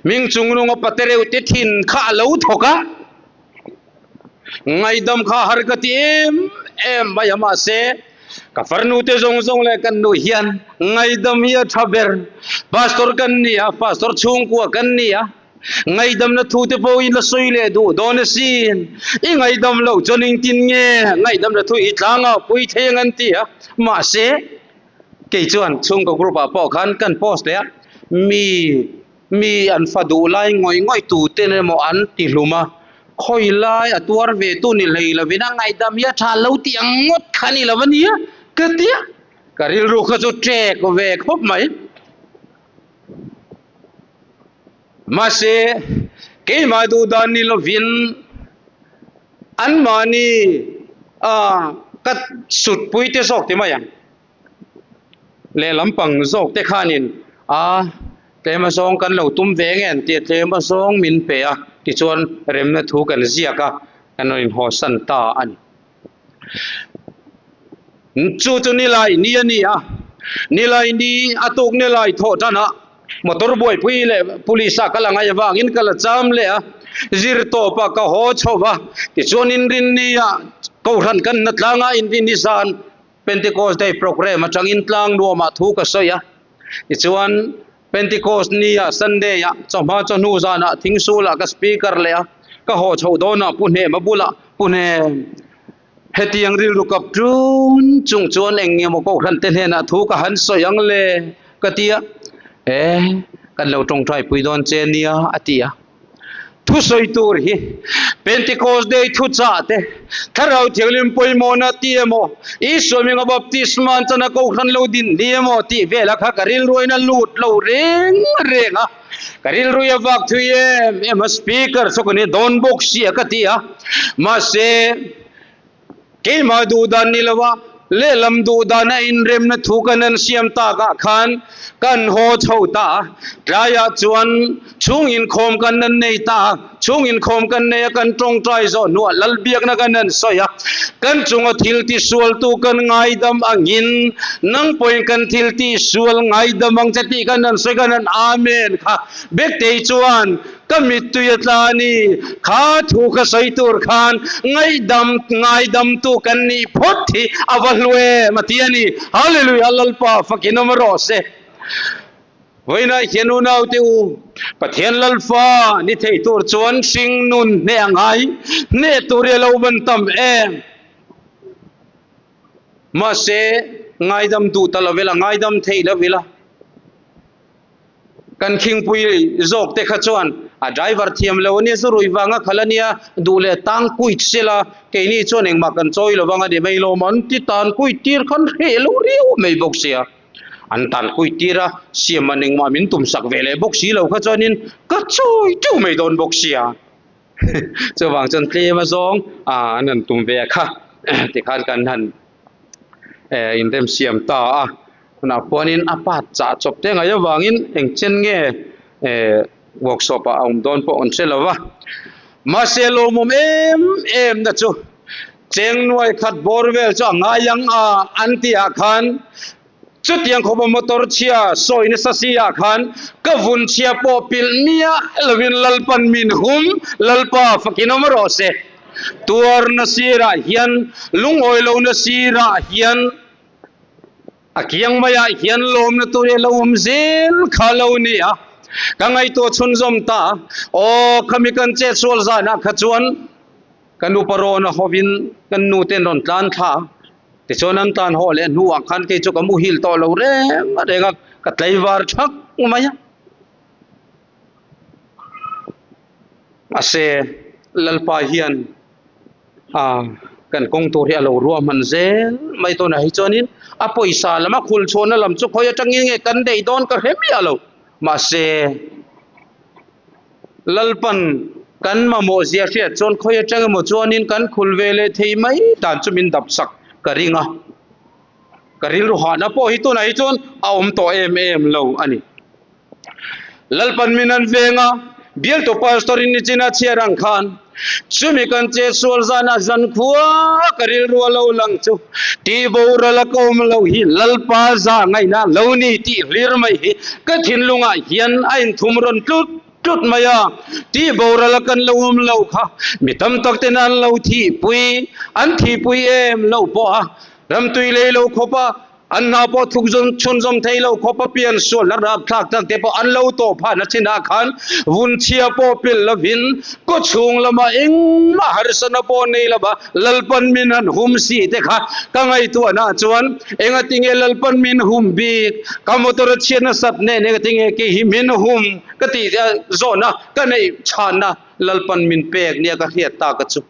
C: Hming chungnunga pate reuh te thin kha a lo thawk a. Ngaihdam kha har ka ti em em mai a mahse ka farnu te zawng zawng leh kan nu hian ngaihdam hi a tha ber. Pastor kan ni a, pastor chhungkua kan ni a, ngaihdamna thu te pawh in la sawi leh duh dawn asin. I ngaihdam loh chuan engtin nge ngaihdamna thu hi tlangah pui thei ang an ti a, mahse kei chuan chhungkaw group ah pawh khan kan post leh a, mi Mi an fa duh lai ngawih ngawih tu ten emaw an ti hlum a, khawi lai a tuar ve tu ni hlei lovin a ngaihdam hi a tha lo tih ang ngawt kha ni lo a nia ka ti a, ka rilru kha chu ṭek ve khawp mai. Mahse, keimah duh dan ni lovin anmahni a ka sutpui te zawk ti mai ang. Lehlam pang zawk te khanin a tlem a zawng kan lo tum ve nge an tia tlem a zawng min pe a tichuan remna thu kan ziak a kan rawn inhawsan ta a ni. Chu chu nilai ni a ni a, nilai ni a tuk nilai thawh tan a motor buaipui leh police ah ka la ngaih avangin ka la cham leh a, zir tawp ah ka haw chho va tichuan inrinni ah kohhran kan na tlang a inrinni zan Pentecost Day programme atangin tlang nuamah thu ka sawi a, tichuan Pentecost nia Sunday ah chawhma chawhnu zanah thingsulah ka speaker leh a, ka haw chhoh dawnah Pu Hnema bulah Pu Hnem hetiang rilru kap tun chung chuan eng nge maw Kohhran te hnenah thu ka han sawi ang le ka ti a, e kan lo tawngtai pui dawn che nia a ti a. Thusawi tur hi Pentecost Day thuchah te, Thlarau Thianghlim pawimawhna ti emaw, Isua hminga baptisma an chana kohhran lo din ni emaw tih velah kha ka rilruain a lut lo reng reng a. Ka rilrui a vak thui em em a, Speaker chu ka ni dawn bawk sia ka ti a. Mahse, Keimah duhdan ni lova lehlam duhdan a inremna thu kan han siam takah khan kan haw chho ta a, tlaiah chuan chhung inkhawm kan han nei ta a, chhung inkhawm kan nei a kan tawngtai zawh hnuah Lalbiakna kan han sawi a, kan chunga thil tisualtu kan ngaidam angin nang pawhin kan thil tisual ngaidam ang che tih kan han sawi kan han Amen kha Bektei chuan Ka mittui a tla a ni. Kha thu ka sawi tur khan ngaihdam ngaidamtu kan nih phawt hi a va hlu em a ti a ni. Hallelujah Lalpa fakin awm rawh se. Vawiinah hian unaute u, Pathian Lalfa ni thei tur chuan hringnun hneh a ngai, hneh tur hi a lo ban tam em. Mahse ngaidam duh ta lo ila, ngaidam theih lo ila. Kan khingpui zawk te kha chuan a driver thiam lo ania zu rui vanga khalh ania duh leh tang kuit sela keini chuan engmah kan chawi lo vang a ni mai lawm an ti tan kuit tir khan hreh lo riau mai bawk sia an tan kuit tir a siam man engmah min tum sak ve leh bawk si lo kha chuanin ka chawi teuh mai dawn bawk sia chuvang chuan tlem azawng an han tum ve a kha tikhan kan han inremsiam ta a. Tunah khuanin a part chah chawp te ngaih avangin eng chen nge eh workshop ah a awm dawn pawh an hre lo va. Mahse lawmawm em em na chu cheng nuai khat bawr vel chu a ngai ang a an tih ah khan chutiang khawpa motor chhia sawi nasa si ah khan ka vun chhia pawh pilh miah lovin Lalpan min hum Lalpa fakin awm rawh se. Tuarna sirah hian lungawi lohna sirah hian A kiang maiah hian lawmna tur hi a lo awm zel kha lo ni a, ka ngaihtuah chhunzawm ta a, aw khami kan chet sual zanah kha chuan ka nupa rawn a hovin kan nu ten rawn tlan thla a, tichuan an tlan haw leh hnuah khan kei chu ka muhil tawh lo reng reng a, ka tlaivar thak mai a. Mahse Lalpa hian a kan kawng tur hi a lo ruahman zel mai tunah hi chuanin a pawisa lam a khul chhuahna lam chu khawi atangin nge kan daih dawn ka hre miah lo mahse Lalpan kan mamawh zia hriat chuan khawi atang emaw chuanin kan khul ve leh thei mai dan chu min dap sak ka ring a ka rilru hahna pawh hi tunah hi chuan a awm tawh em em lo a ni. Lalpan min an veng a, bialtu pastor in nichina chhiar ang khan. Chumi kan chetsual zanah zankhua ka rilru a lo lang chu tihboral a ka awm lo hi Lalpa za ngaihna lo ni tih hlir mai hi ka thinlungah hian a inthum rawn tlut tlut mai a. Tihboral a kan lo awm lo kha mi tam tak ten an lo thihpui, an thihpui em lo pawh a ramtui lei lo khawp a. An hna pawh thuk chhunzawm thei lo khawp a pian sual a rapthlak tak te pawh an lo tawh phahna chinah khan vunchhia pawh pilh lovin kawchhung lamah engmah harsatna pawh nei lova Lalpan min han hum si te kha ka ngaihtuahna chuan engatinge Lalpan min hum bik ka motor a chhiat nasat nen engatinge kei hi min hum ka tih zawhna ka neih chhanna Lalpan min pek nia ka hriat tak a chu.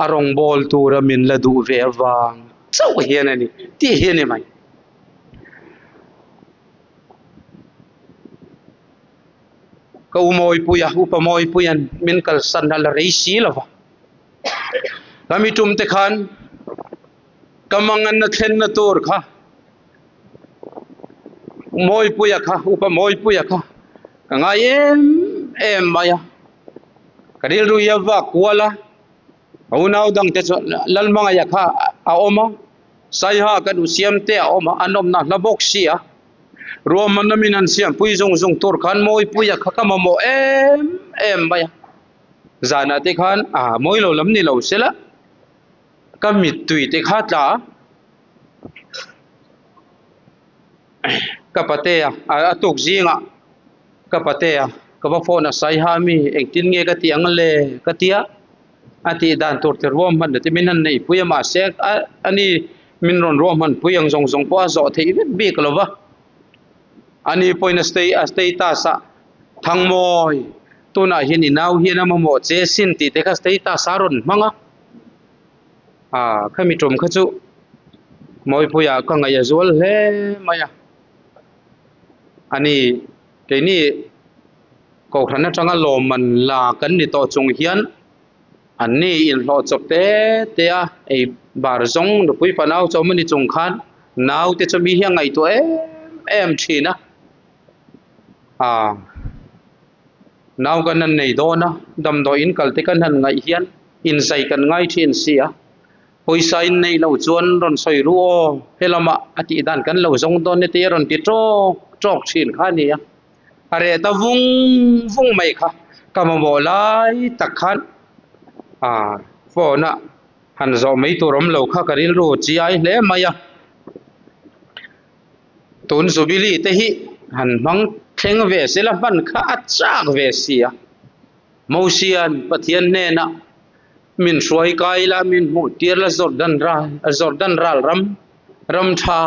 C: A rawngbâwl tura min la duh ve avang chauh hian a ni tih hi a ni mai. Ka u Mawipuia, Upa Mawipuia'n min kalsan a la rei si lo va. Ka mi tumte khan ka manganna thlenna tur kha Mawipuia kha, Upa Mawipuia kha ka ngai em em mai a. Ka rilru hi a vak kual a, ka unau dangte chuan Lalhmangaih kha a awm a, Saiha ka duh siam te a awm a, an awmna hla bawk si a, ruahmanna min han siampui zung zung tur khan Mawipuia kha ka mamawh em em mai a, zanah te khan a mawi lo lam ni lo sela ka mittui te kha tla a. Ka patea a tuk zingah ka patea ka va phone a Saiha mi engtin nge ka tih ang le ka tia a tih dan tur te ruahman te min han neih pui a mahse ani min rawn ruahman pui ang zawng zawng pawh a zawh theih vek bik lo va ani pawhin a a status ah Thangmawi tunah hian i nau hian a mamawh che sin tih te kha status a rawn hmang a. Ah khami tum kha chu Mawipuia ka ngaih a zual hle mai a ani keini kohhran atanga lawmman la kan ni tawh chung hian anni inhlawh chawp te te a ei bar zawng nupui fanau chawm a ni chung khan naute chu mi hi a ngaihtuah em em thin a ah. Nau kan han nei dawn a, damdawi in kal te kan han ngaih hian inzai kan ngai thin si a, pawisa in neih loh chuan rawn sawi ru aw, helamah a tih dan kan lo zawng dawn e tih a rawn ti tawk tawk thin kha a ni a, a reh ta vung vung mai kha ka mamawh lai tak khan ah phone a han zawh mai tur awm lo kha ka rilru chi ai hle mai a. Tun Jubilee te hi han hmang thleng ve sela hman kha a chak ve si a. Mosia'n Pathian hnenah min hruai kai la, min hmuh tir la Jordan ral, Jordan ral ram, ram tha,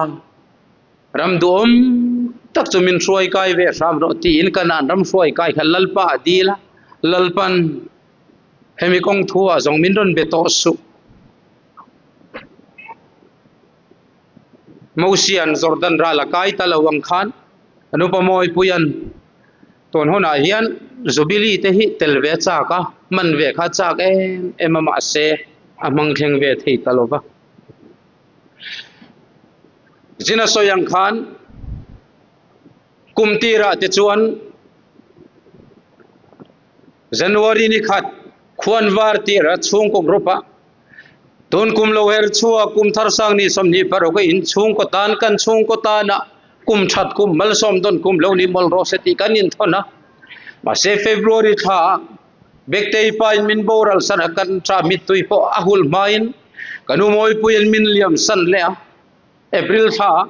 C: ram duhawm tak chu min hruai kai ve hram rawh tiin Kanaan ram hruai kai kha Lalpa a dil a, Lalpa'n hemi kawng thu ah zawng min rawn be tawh suh. Mosia'n Jordan ral a kai ta lo ang khan a nupa Mawipuia'n tun hunah hian Jubilee te hi tel ve a chak a, hman ve kha a chak em em a mahse a hmang thleng ve thei ta lo va. Zina sawi ang khan kum tirah te chuan January ni khat khuan var tira chhungkaw group ah Tun kum lo her chhuak kum thar sang ni 26 a in chhungkaw tan kan chhungkaw tana kum that kum malsawm dawn kum lo ni mawlh rawh se tih kan inthawn a. Mahse February thla ah Bektei pa in min boral san a kan tha mittui pawh a hul hmain ka nu Mawipuiin min liam san leh a. April thla ah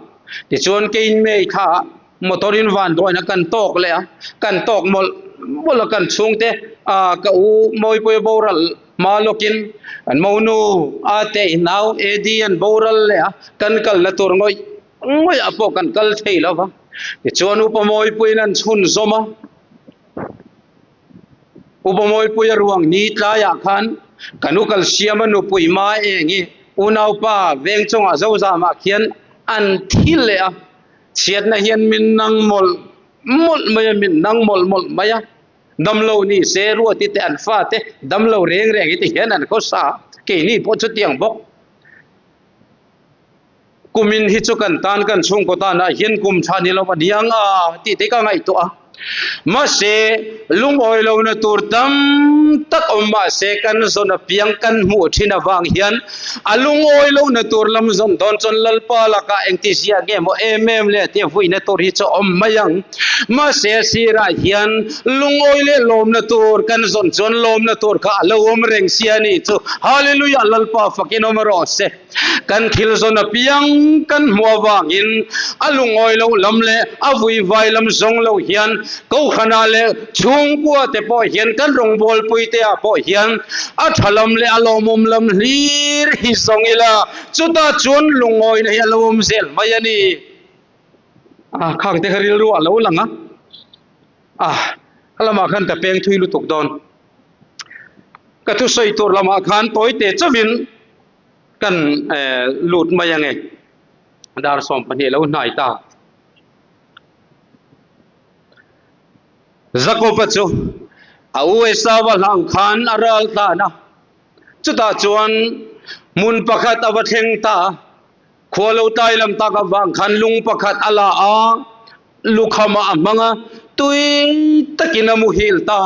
C: tichuan keiin May thla ah motor in van dawn a kan tawk leh a, kan tawk mawlh mawlh a kan chhungte ah ka u Mawipuia boral hma lawkin an monu a te i nau AD an boral leh a kan kalna tur ngawih ngawih ah pawh kan kal thei lo va tichuan Upa Mawipuiin an chhun zawm a. Upa Mawipuia ruang ni tlaiah khan ka nu kalsiama nupui ma eng i unaupa veng chungah zozamah khian an thi leh a, chhiatna hian min nang mawlh mawlh mai a, min nang mawlh mawlh mai a, damlo ni se ruati te an fate damlo reng reng hi ti hian an khawsa a, keini pawh chutiang bawk. Kumin hi chu kan tan kan chhungkaw tanah hian kum tha ni lo a niang a tih te ka ngaihtuah a. Mahse, lungawi lohna tur tam tak awm mahse kan zawn apiang kan hmuh thin avang hian a lungawi lohna tur lam zawn dawn chuan Lalpa lakah engtizia nge maw em em leh tia vuina tur hi chu a awm mai ang. Mahse, a sirah hian lungawi leh lawmna tur kan zawn chuan lawmna tur kha a lo awm reng sia a nih chu. Hallelujah! Lalpa fakin awm rawh se. Kan thil zawn apiang kan hmuh avangin a lungawi loh lam leh a vuivai lam zawng lo hian Kohhranah leh chhungkua te pawh hian kan rawngbawlpui te ah pawh hian a tha lam leh a lawmawm lam hlir hi zawng ila chutah chuan lungawina hi a lo awm zel mai a ni. A khang te kha rilru a lo lang a, a lamah khan ka peng thui lutuk dawn. Ka thusawi tur lamah khan tawite chauhin kan lut mai ange dar 12 lo hnai ta Jakoba chu a u Esauva hlau khan a ral tlan a chutah chuan hmun pakhat a va thleng ta Khua lo tlai lam tak avang khan lung pakhat a la a, lukham ah a hmang a, tui takin a muhil ta.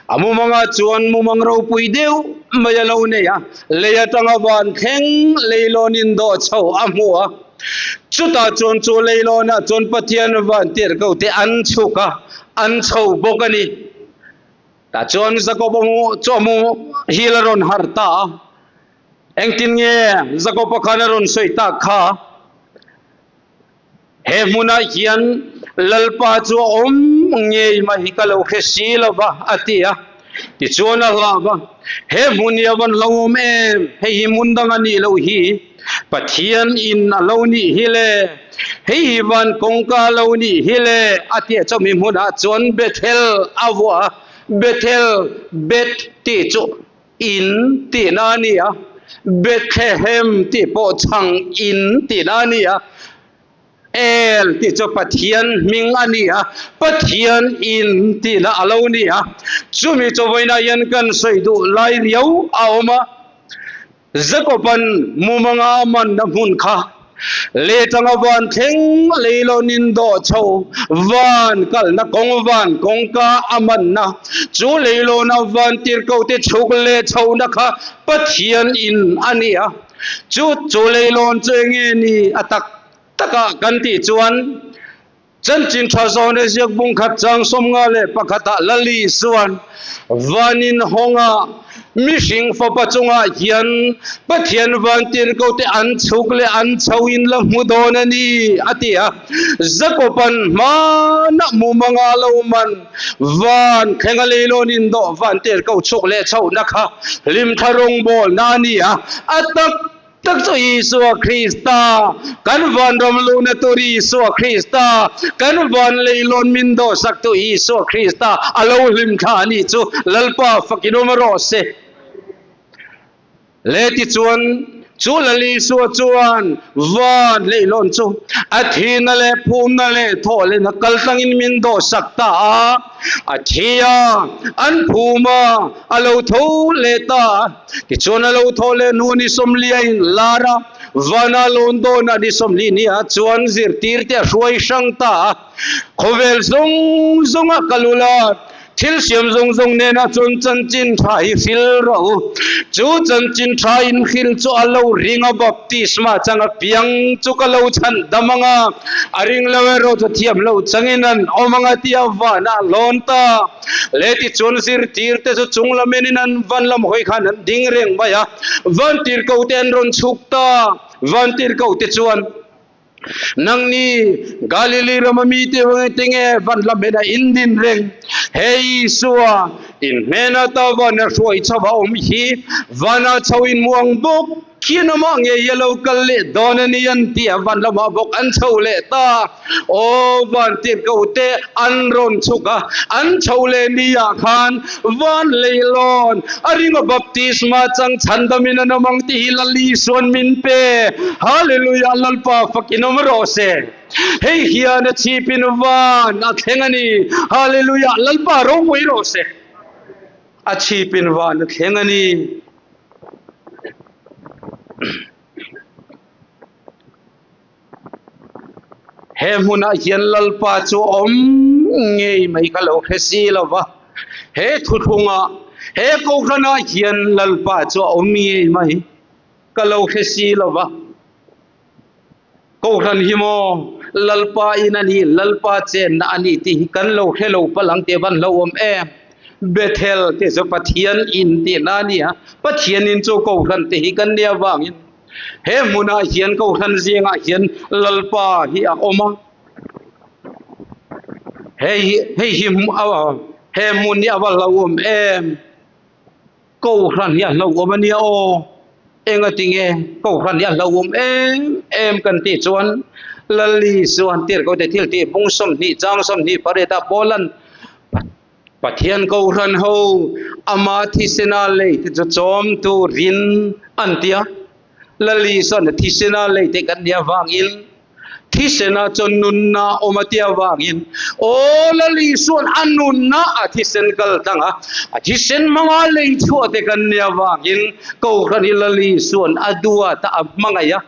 C: A mumangah chuan mumang ropui deuh mai a lo nei a, lei atanga van thleng leilawn indawh chho a hmu a. Chutah chuan chu leilawnah chuan Pathian van tirhkoh te an chhuk a, an chho bawk a ni. Tah chuan Jakob a mu chu a muhil a rawn harh ta a. Engtin nge Jakoba khan a rawn sawi tak kha? He hmunah hian Lalpa chu a awm ngei mai hi ka lo hre si lo va, a ti a. Tichuan a hlau va, He hmun hi a van lo awm em? Hei hi hmun dang a nih loh hi. Pathian in a lo nih hi le. Hei hi van kawngka a lo nih hi le, a ti a. Chumi hmunah chuan Bethel a vuah a, Bethel, Beth tih chu In tihna a ni a, Bethlehem tih pawh chhang in tihna a ni a, El tih chu Pathian hming a ni a, Pathian in tihna a lo ni a. Chumi chu vawiinah hian kan sawi duh lai riau a awm a, Jakoban mumanga a manna hmun kha Letanga van thleng leilawn in dawh chho van kalna kawng van kawngka a manna chu leilawna van tirhkohte chhuk leh chhohna kha Pathian in a ni a. Chu chu leilawn chu enge ni a tak takah kan tih chuan Chanchin tha zawn e ziak bung khat chang 51 ah Lali chuan Vanin hawnga mihring fapa chungah hian Pathian vantirhko te an chhuk leh an chho in la hmu dawn a ni a ti a. Jakoban hmanah mumanga lo man van thlenga leilawn in dawh vantirhko chhuk leh chhohna kha hlimthla rawngbawlna a ni a, a tak Tak chu Isua Krista, kan vanram luhna tur Isua Krista, kan van leilawn min dawhsaktu Isua Krista a lo hlim thla a nih chu Lalpa fakin awm rawh se. Le tichuan, chu Lal Isua chuan van leilawn chu a thihna leh phumna leh thawhlehna kaltlangin min dawhsak ta a, a thi a, an phum a, a lo tho leh ta a. Tichuan a lo thaw leh hnu ni 40 a inlar a, vana lawn dawnah ni 40 nia chuan zirtirte a hruai hrang ta a. Khawvel zawng zawnga kal ula, thil siam zawng zawng nena chuan chanchin tha hi hril rawh u. Chu chanchin tha in hril chu a lo ring a, baptisma chang a piang chu ka lo chhan dam ang a, a ring lo erawh chu thiam lo changin an awm ang a tia vanah a lawn ta. Le tichuan zirtirte chu chung lam enin an van lam hawi khan an ding reng mai a, vantirhkohte an rawn chhuk ta. Vantirhkohte chuan, Nangni Galili rama mite tinge van lam ena in din reng? He Isua in hnena ta vana hruai chho a awm hi, vana chho in muang bawk. Khian amah ngei a lo kal leh dawn a ni an ti a, van lamah bawk an chho leh ta. Aw van tirhkoh te an rawn chhuk a, an chho leh ni ah khan van leihlawn a ringa baptisma chang chhandamin an awm ang tih hi Lal Isuan min pe. Hallelujah Lalpa fakin awm rawh se. Hei hian a chhipin van a thleng a ni. Hallelujah Lalpa ropui rawh se. A chhipin van a thleng a ni. He hmunah hian Lalpa chu a awm ngei mai ka lo hre si lo va. He thuthlungah, he kohhranah hian Lalpa chu a awm ngei mai ka lo hre si lo va. Kohhran hi maw Lalpa in a ni, Lalpa chenna a ni tih hi kan lo hre lo palh ang tih a van hlauhawm em. Bethel tih chu Pathian in tihna a ni a, Pathian in chu Kohhran te hi kan nia vangin he hmunah hian Kohhran zingah hian Lalpa hi a awm a. Hei hi hei hi he hmun hi a va hlauhawm em. Kohhran hi a hlauhawm a nia aw, engati nge Kohhran hi a hlauhawm em em kan tih chuan Lali chuan tirhkote thil tih bung 20 chang 28 ah Paulan Pathian Kohhran ho ama thisena lei te chu chawm turin an ti a, Lali chuan thisena lei te kan nia vangin Thisena chuan nunna awm a tia vangin aw Lal Isua'n a nunna a thisen kal tlang a, a thisen hmanga lei chhuah te kan nia vangin Kohhran hi Lal Isua'n a duat a, a hmangaih a,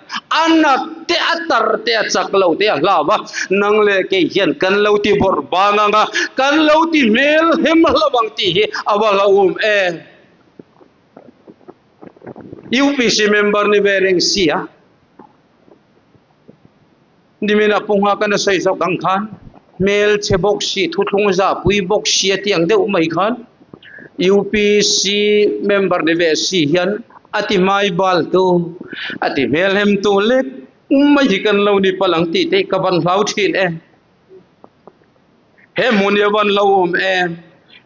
C: a nat te, a tar te, a chak lo te a hlau a, nang leh kei hian kan lo ti bawrh bang ang a, kan lo ti hmel hem hlauh ang tih hi a va hlauhawm em. UPC member ni ve reng si a. Nimina punga kan a sawi zawk ang khan hmel chhe bawk si thuthlung zahpui bawk si a tih ang deuh mai khan UPC member ni ve si hian a ti hmai bal tu a ti hmel hem tu lek mai hi kan lo ni palh ang tih te ka van hlau thin e. He hmun hi a van lo awm em?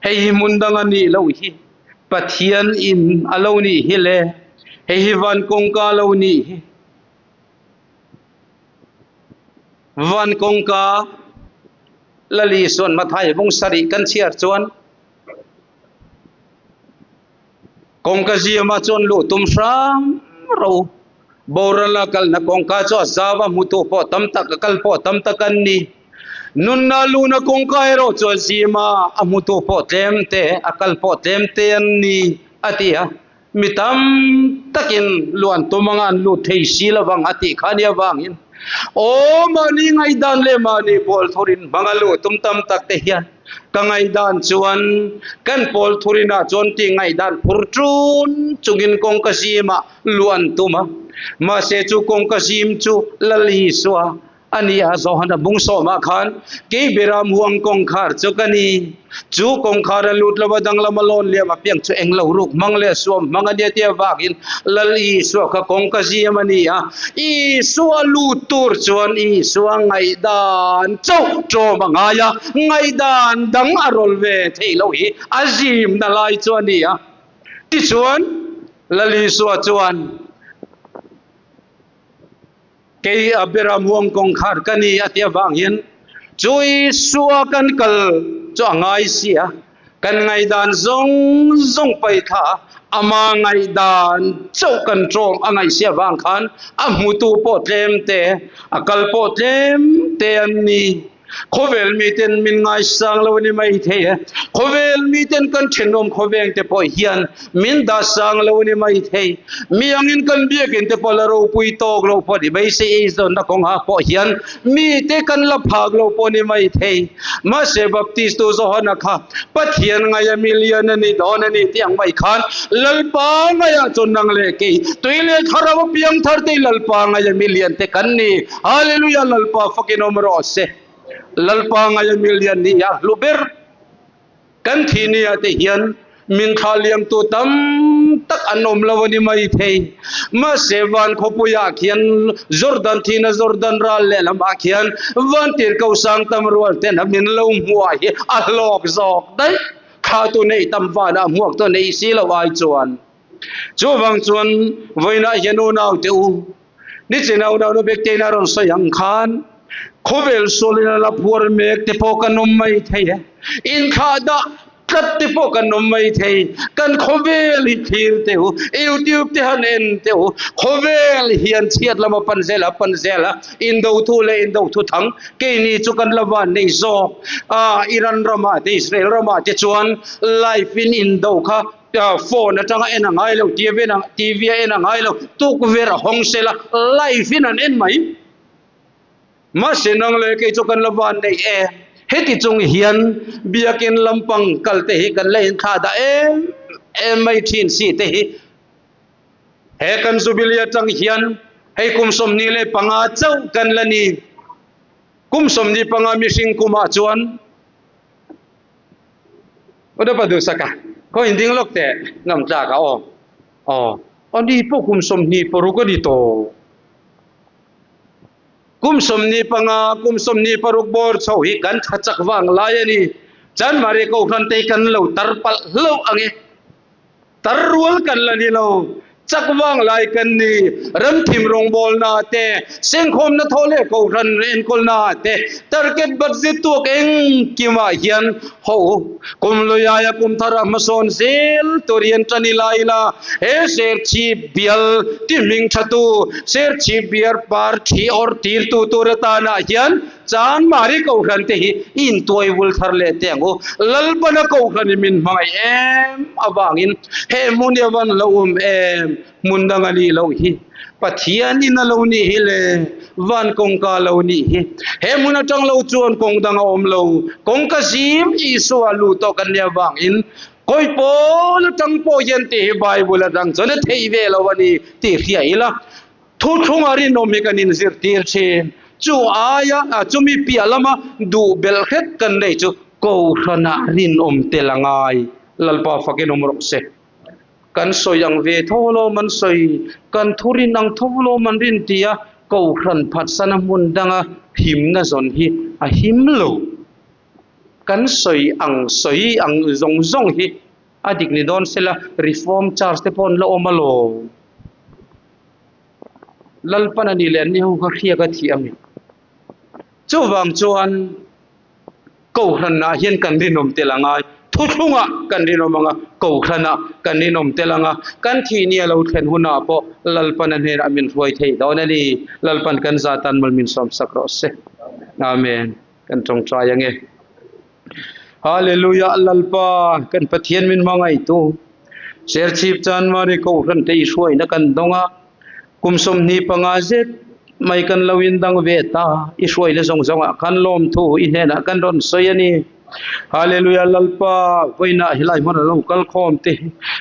C: Hei hi hmun dang a nih loh hi. Pathian in a lo nih hi le. Hei hi van kawngka a lo nih hi. Van kawngka Lali Isuan Mathai bung sarih kan chhiar chuan Kawngka ziama chuan luh tum hram ro. Borala kalna kawngka chu a zau a, hmutu pawh tam tak, a kal pawh tam tak an ni. Nunna luna kawngka erawh chu a zim a, a hmutu pawh tlem te, a kal pawh tlem te an ni, a ti a. Mi tam takin luh an tum anga an lut thei si lovang a tih kha nia vangin aw mahni ngaihdan leh mahni pawl thurin hmanga luh tum tam tak te hian Ka ngaihdan chuan kan pawl thurinah chuan tih ngaihdan phur ṭun chungin kawngka zimah luh an tum a. Mahse chu kawngka zim chu Lal Isua a ni a, Johana bung sawmah khan kei beram huang kawngkhar chu ka ni. Chu kawngkhar a lut lova danglam a lawn liam apiang chu englo ruk hmang leh suam hmang a nia tia vangin Lal Isua kha kawngka zim a ni a. Isua lut tur chuan Isua ngaihdan chauh ṭawm a ngai a, ngaihdan dang a rawl ve theih loh hi a zimna lai chu a ni a. Tichuan, Lal Isua chuan, Kei a beram huang kawngkhar ka ni a ti avang hian chu Isua kan kal chu a ngai si a, Kan ngaihdan zawng zawng paih thla a, ama ngaihdan chauh kan ṭawm a ngaihsiah vang khan a hmutu pawh tlem te, a kal pawh tlem te an ni. Khawvel miten min ngaisang lo a ni mai thei e. Khawvel miten kan ṭhenawm khawveng te pawh hian min dah sang lo a ni mai thei. Mi angin kan biakinn te pawh la ropui tawk lo pawh a ni mai se, eizawnna kawngah pawh hian Mite kan la phak lo pawh ni mai thei. Mahse Baptistu Johana kha Pathian ngaia mi lian a ni dawn a ni tih ang mai khan Lalpa ngaiah chuan nang leh kei tui leh thlarau a piang thar te Lalpa ngaia mi lian te kan ni. Hallelujah Lalpa fakin awm rawh se. Lalpa ngaia mi lian ni a hlu ber. Kan thih nia te hian min thlah liamtu tam tak an awm lo a ni mai thei. Mahse van khawpuiah khian Jordan thihna Jordan ral lehlamah khian van tirhkoh sang tam rual ten a min lo hmuah hi a hlawk zawk daih. Thlahtu neih tam vanah hmuaktu neih si loh ai chuan. Chuvang chuan vawiinah hian unaute u, Nichin a unaunu Bektein a rawn sawi ang khan khawvel sualin a la phuar mek te pawh kan awm mai thei e. Inthlah dah tlat te pawh kan awm mai thei. Kan khawvel hi thlir teh u, YouTube te han en teh u, khawvel hian chhiat lam a pan zel a pan zel a, indo thu leh indo thu thang keini chu kan la van nei zawk. Ah Iran ramah te Israel ramah te chuan live in indo kha Phone atanga en a ngai lo, TV en TV a en a ngai lo, tukverh a hawng sela live in an en mai. Mahse nang leh kei chu kan la van nei e. Heti chung hian biakin lampang kal te hi kan la inthlah dah em em mai thin si te hi. He kan Jubilee atang hian hei kum 25 chauh kan la ni. Kum 25 mihring kumah chuan Udapa duhsaka khaw inding lawk teh ngam tlak a aw. Aw, ani pawh kum 26 a ni tawh. Kum 25, kum 26 bawr chho hi kan tha chak vang lai a ni. Chanmari Kohhran te hi kan lo tar palh hlauh ang e. Tar rual kan la ni lo. Chak vang lai kan ni. Ramthim rawngbawlna te, sengkhawmna thaw leh Kohhran enkawlna te, target budget tuak engkimah hian ho kum luiaia kum thar a hmasawn zel tur hian tan ila ila he Serchhip bial ti hming thatu Serchhip biar par thi awrh tirtu tur atanah hian Chanmari Kohhran te hi i intuai vul thar leh teh ang u. Lalpana Kohhran i min hmangaih em avangin he hmun hi a van lo awm em? Hmun dang a nih loh hi. Pathian in a lo nih hi le van kawngka lo nih hi. He hmun atang lo chuan kawng dang a awm lo. Kawngka zim Isua lu tawh kan nih avangin kawi pawl atang pawh hian tih hi Bible atang chuan a theih ve lo a ni tih hria ila. Thuthlunga rinawm hi kan inzirtir thin. Chu aia chumi piah lama duh belh hret kan neih chu Kohhranah rinawm tel a ngai. Lalpa fakin awm rawh se. Kan sawi ang ve tho lawm an sawi, kan thu rin ang tho lawm an rin tia Kohhran phatsana hmun danga himna zawn hi a him lo. Kan sawi ang sawi ang zawng zawng hi a dik ni dawn sela Reform Church te pawh an la awm alawm. Lalpan a nih leh an ni ho kha hriak a thih a mi. Chuvang chuan Kohhranah hian kan rinawm tel a ngai. Thuthlungah kan rinawm ang a, Kohhranah kan rinawm tel ang a, kan thih ni a lo thlen hunah pawh Lalpan a hnenah min hruai theih dawn a ni. Lalpan kan zatan mal min sawmsak rawh se. Amen. Kan tawngtai ang e. Hallelujah Lalpa kan Pathian min hmangaihtu Serchhip Chanmari Kohhran te i hruaina kan dawng a, kum 25 zet mai kan lo indang ve ta, i hruaina zawng zawngah khan lawmthu i hnenah kan rawn sawi a ni. Hallelujah Lalpa vawiinah helai hmun a lo kal khawm te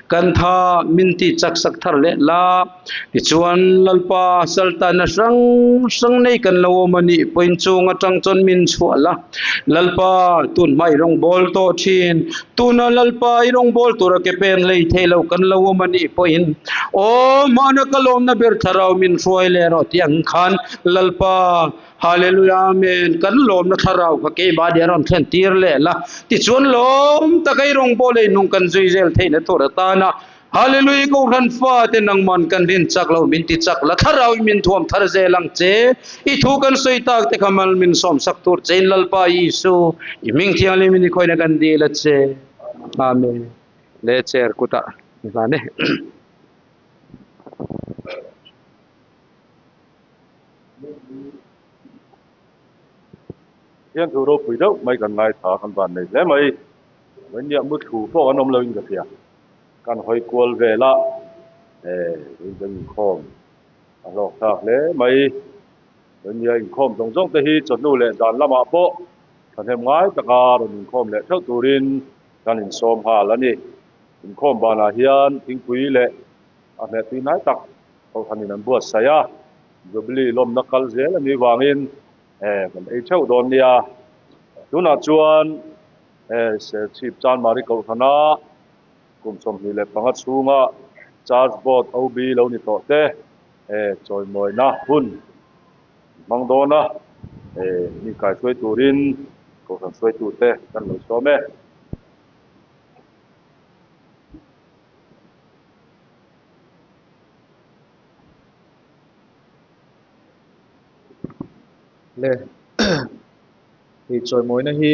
C: kan tha min ti chak sak thar leh la. Tichuan Lalpa saltana hrang hrang nei kan lo awm a nih pawhin chung atang chuan min chhuah la. Lalpa tun hma i rawngbâwl tawh ṭhin. Tuna Lalpa i rawngbâwl tura ke pen lei thei lo kan lo awm a nih pawhin, Aw, hmana ka lawmna ber thlarau min hruai leh rawh tih ang khan Lalpa, Hallelujah, Amen, kan lawmna thlarau kha keimahni a rawn thlen tir leh la. Tichuan lawm taka i rawngbâwl ei nung kan zui zel theihna tur atana Hallelujah Kohhran fate nangman kan rin chak lo min ti chak la thlarau in min thuam thar zel ang che i thu kan sawi tak te kha mal min sawm sak tur che in Lalpa Isu i hming thianghlim in i khawina kan dil a che Amen le chair kutah i hlan e.
A: Hian thu ropui deuh mai kan ngaithla kan van nei hle mai. Vawinia muthlu pawh kan awm loin ka hria. Kan hawi kual vel a, eh kan inkhawm a hlawk thlak hle mai. Vawinia inkhawm zawng zawng te hi chawhnu leh zan lamah pawh thahnem ngai taka rawn inkhawm leh theuh turin kan insawm nghal a ni. Inkhawm banah hian thingpui leh a hmeh tui hnai tak Kohhranin an buatsaih a, Jubilee lawmna kal zel a nih vangin eh kan ei theuh dawn nia. Tunah chuan eh Serchhip Chanmari Kohhrana kum 25 chhunga Church Board OB lo ni tawh te eh chawimawina hun hmang dawn a, eh mi kaihruai turin Kohhran hruaitute kan lo sawm e.
E: Le hei chawimawina hi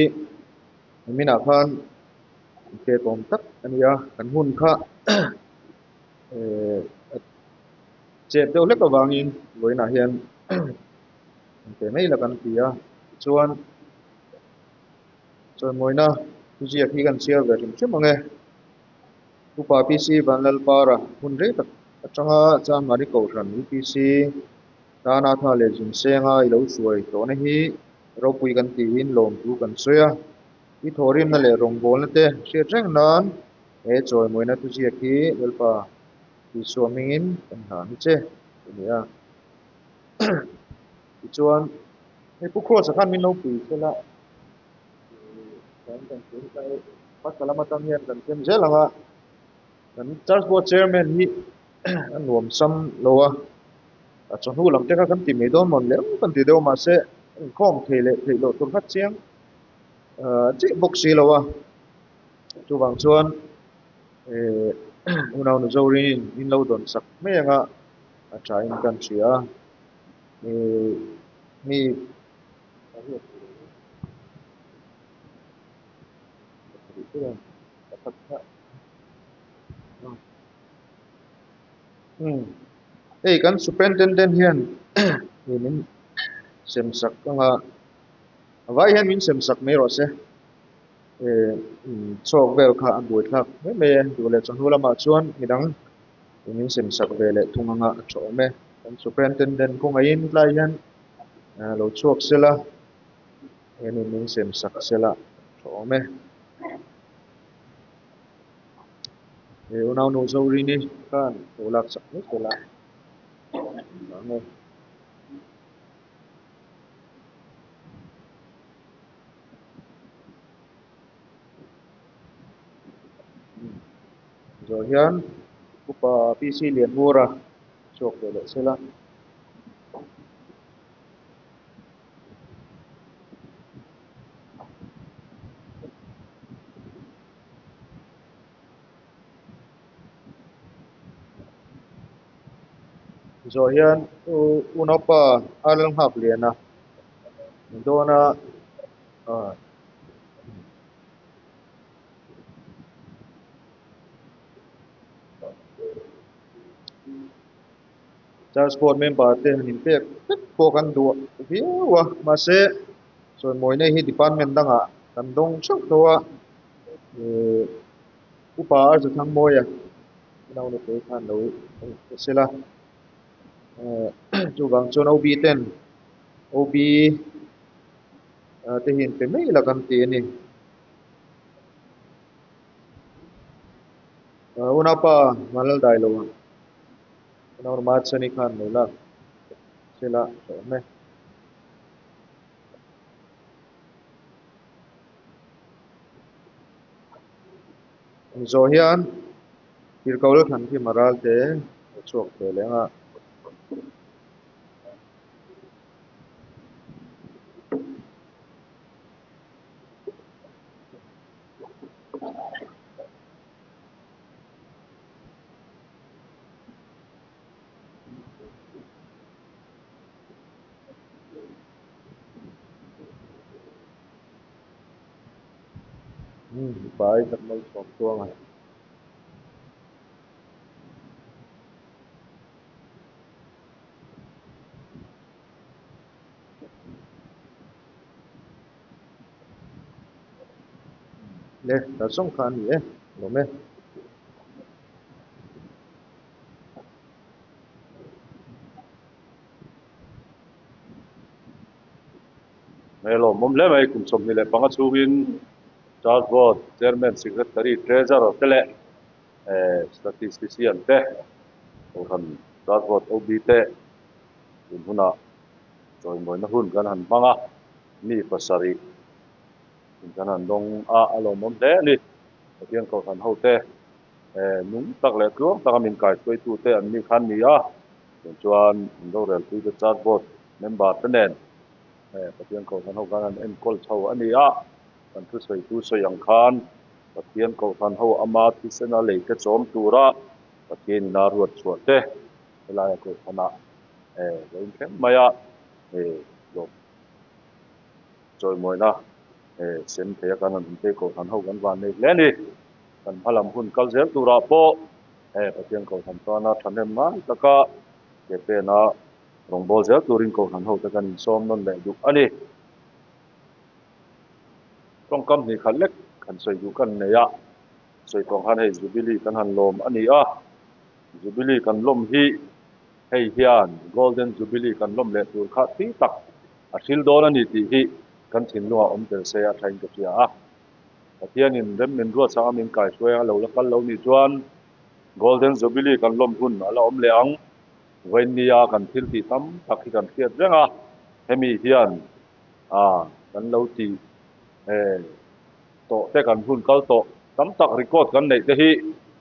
E: niminah khan pek awm tak a ni a kan hun kha eh chep deuh hlek avangin vawiinah hian an pe mai la kan ti a tichuan chawimawina thuziak hi kan chhiar ve hrim hrim ang e. Upa PC Vanlalpara hun rei tak atanga Chanmari Kohhran UPC tana tha leh zun senga i lo hruai tawhna hi ropui kan tiin lawmthu kan sawi a. I thawhrimna leh rawngbawlna te hriat reng nan he chawimawina thuziak hi Lalpa Isua hmingin kan hlan hi che a ni a. Tichuan, hei Pu Kross-a khan min lo pui sela, kan kan tun kai hmasa lam atang hian kan sem zel ang a, kan Church Board Chairman hi a nuam sam lo a, a chawhnu lam te kha kan ti mai dawn mawn leh kan ti deuh mahse inkhawm thei leh theih loh tur kha chiang chiah bawk si lo a, chuvang chuan eh unaunu Zorin in lo dawn sak mai ang a, a tha in kan hria a, eh mi hei kan superintendent hian min sem sak ang a. A vai hian min sem sak mai rawh se. Eh chhawk vel kha a buai thlak mai mai e. Duh leh chawhnu lamah chuan midang min sem sak ve leh thung anga a tha awm e. Kan superintendent kawngaihin tlai hian lo chhuak sela hianin min sem sak sela a tha awm e. He unaunu Zorini khan lo lak sak mai sela ang e. Zawh hian upa PC Lianmura chhuak ve leh sela. Zawh hian unaupa a lal nghak lian a dawn a ah Church board member te han inpek vek pawh kan duh viau a mahse sawimawina hi department dangah kan dawng theuh tho a ihh upa a Zathangmawia nauna te khan lo hre sela eh chuvang chuan OB ten OB te hi inpe mai la kan ti a ni. Unaupa Vanlaldai lo ah unau Machhani khan lo lak sela a awm e. Zawh hian tirhkoh la thlan khi maral te a chhuak ve leh ang a. Mipa ai tak malsawm chuang a. Le ta zawng kha a ni e lawm e.
A: Hmel awm awm hle mai kum 25 chhungin Church Board Chairman Secretary Treasurer te leh eh Statistician te Kohhran Church Board OB te tun hunah chawimawina hun kan han hmang a mi pasarih in kan han dawng a a lawmawm hle a ni Pathian Kohhran ho te eh nung tak leh tluang taka min kaihruaitu te an ni khan ni a chuan an rorelpui te Church Board member te nen eh Pathian Kohhran ho khan an enkawl chho a ni a, kan thusawitu sawi ang khan Pathian Kohhran ho ama thisena lei te chawm tura Pathian ina ruat chhuah te helaia Kohhranah eh lo inthleng mai a eh lawm chawimawina eh sem thei a kan han awm phei Kohhran ho kan van nei hle a ni. Kan hma lam hun kal zel turah pawh eh Pathian Kohhran tana thahnem ngai taka ke pena Rawngbâwl zel turin Kohhran hote kan insawm nawn leh duh a ni. Tawngkam hnih khat lek han sawi duh kan nei a, sawi tawng khan hei Jubilee kan han lawm a ni a, Jubilee kan lawm hi hei hian Golden Jubilee kan lawm leh tur kha thui tak a hril dawn a ni tih hi kan thinlungah awm tel se a thain ka hria a. Pathianin rem min ruatsak a min kaihruai a lo la kal lo nih chuan Golden Jubilee kan lawm hun a la awm leh ang. Vawinia kan thil tih tam tak hi kan hriat reng a, hemi hian kan lo tih tawh te kan hun kal tawh tam tak record kan neih te hi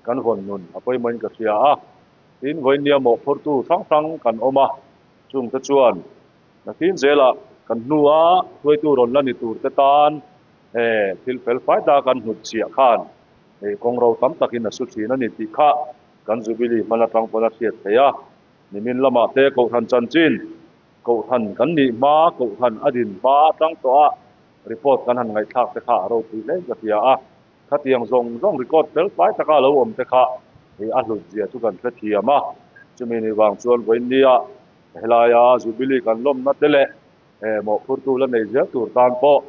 A: kan vawn nun a pawimawhin ka hria a. Tin, vawinia mawhphurtu hrang hrang kan awm a, chungte chuan Nakin zelah kan hnua hruaitu rawn la ni tur te tan he thil fel fai ta kan hnut chhiah khan hei kawng ro tam takin a su thin a ni tih kha kan Jubilee hman atang pawn a hriat theih a. Nimin lamah te Kohhran chanchin, Kohhran kan nih hma, Kohhran a din hma atang tawh a report kan han ngaihthlak te kha a ropui hle ka hria a. Khatiang zawng zawng record fel fai taka lo awm te kha hei a hlut zia chu kan hrethiam a. Chumi ni vang chuan vawiinnia Helaia Jubilee kan lawmna te leh mawhphurtu la nei zel tur tan pawh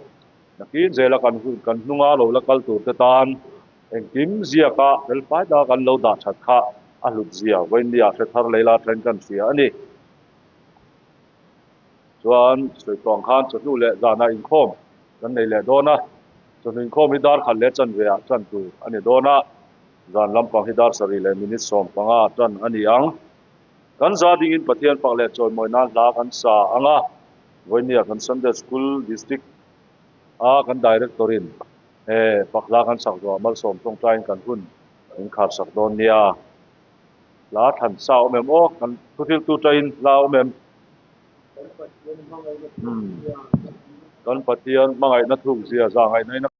A: nakin zela kan hun kan hnunga lo la kal tur te tan engkim ziaka felfai taka kan lo dah that kha a hlut zia vawiinnia hre thar lei la then kan hria a ni. Chuan sawi tawh ang khan chawhnu leh zanah inkhawm kan nei leh dawn a, chawhnu inkhawm hi dar khat leh chanve ah tan tur a ni dawn a, zan lampang hi dar sarih leh minute 15 tan a ni ang. Kan za dingin Pathian fak leh chawimawi nan hla kan sa ang a, vawinia kan Sunday School District a kan Director in he fak hla kan sak zawhah malsawm tawngtaiin kan hun min khar sak dawn nia. Hla thlan sa awm em aw? Kan thuhriltu tain hla awm em? Kan Pathian hmangaihna thukzia zahngaihna in a.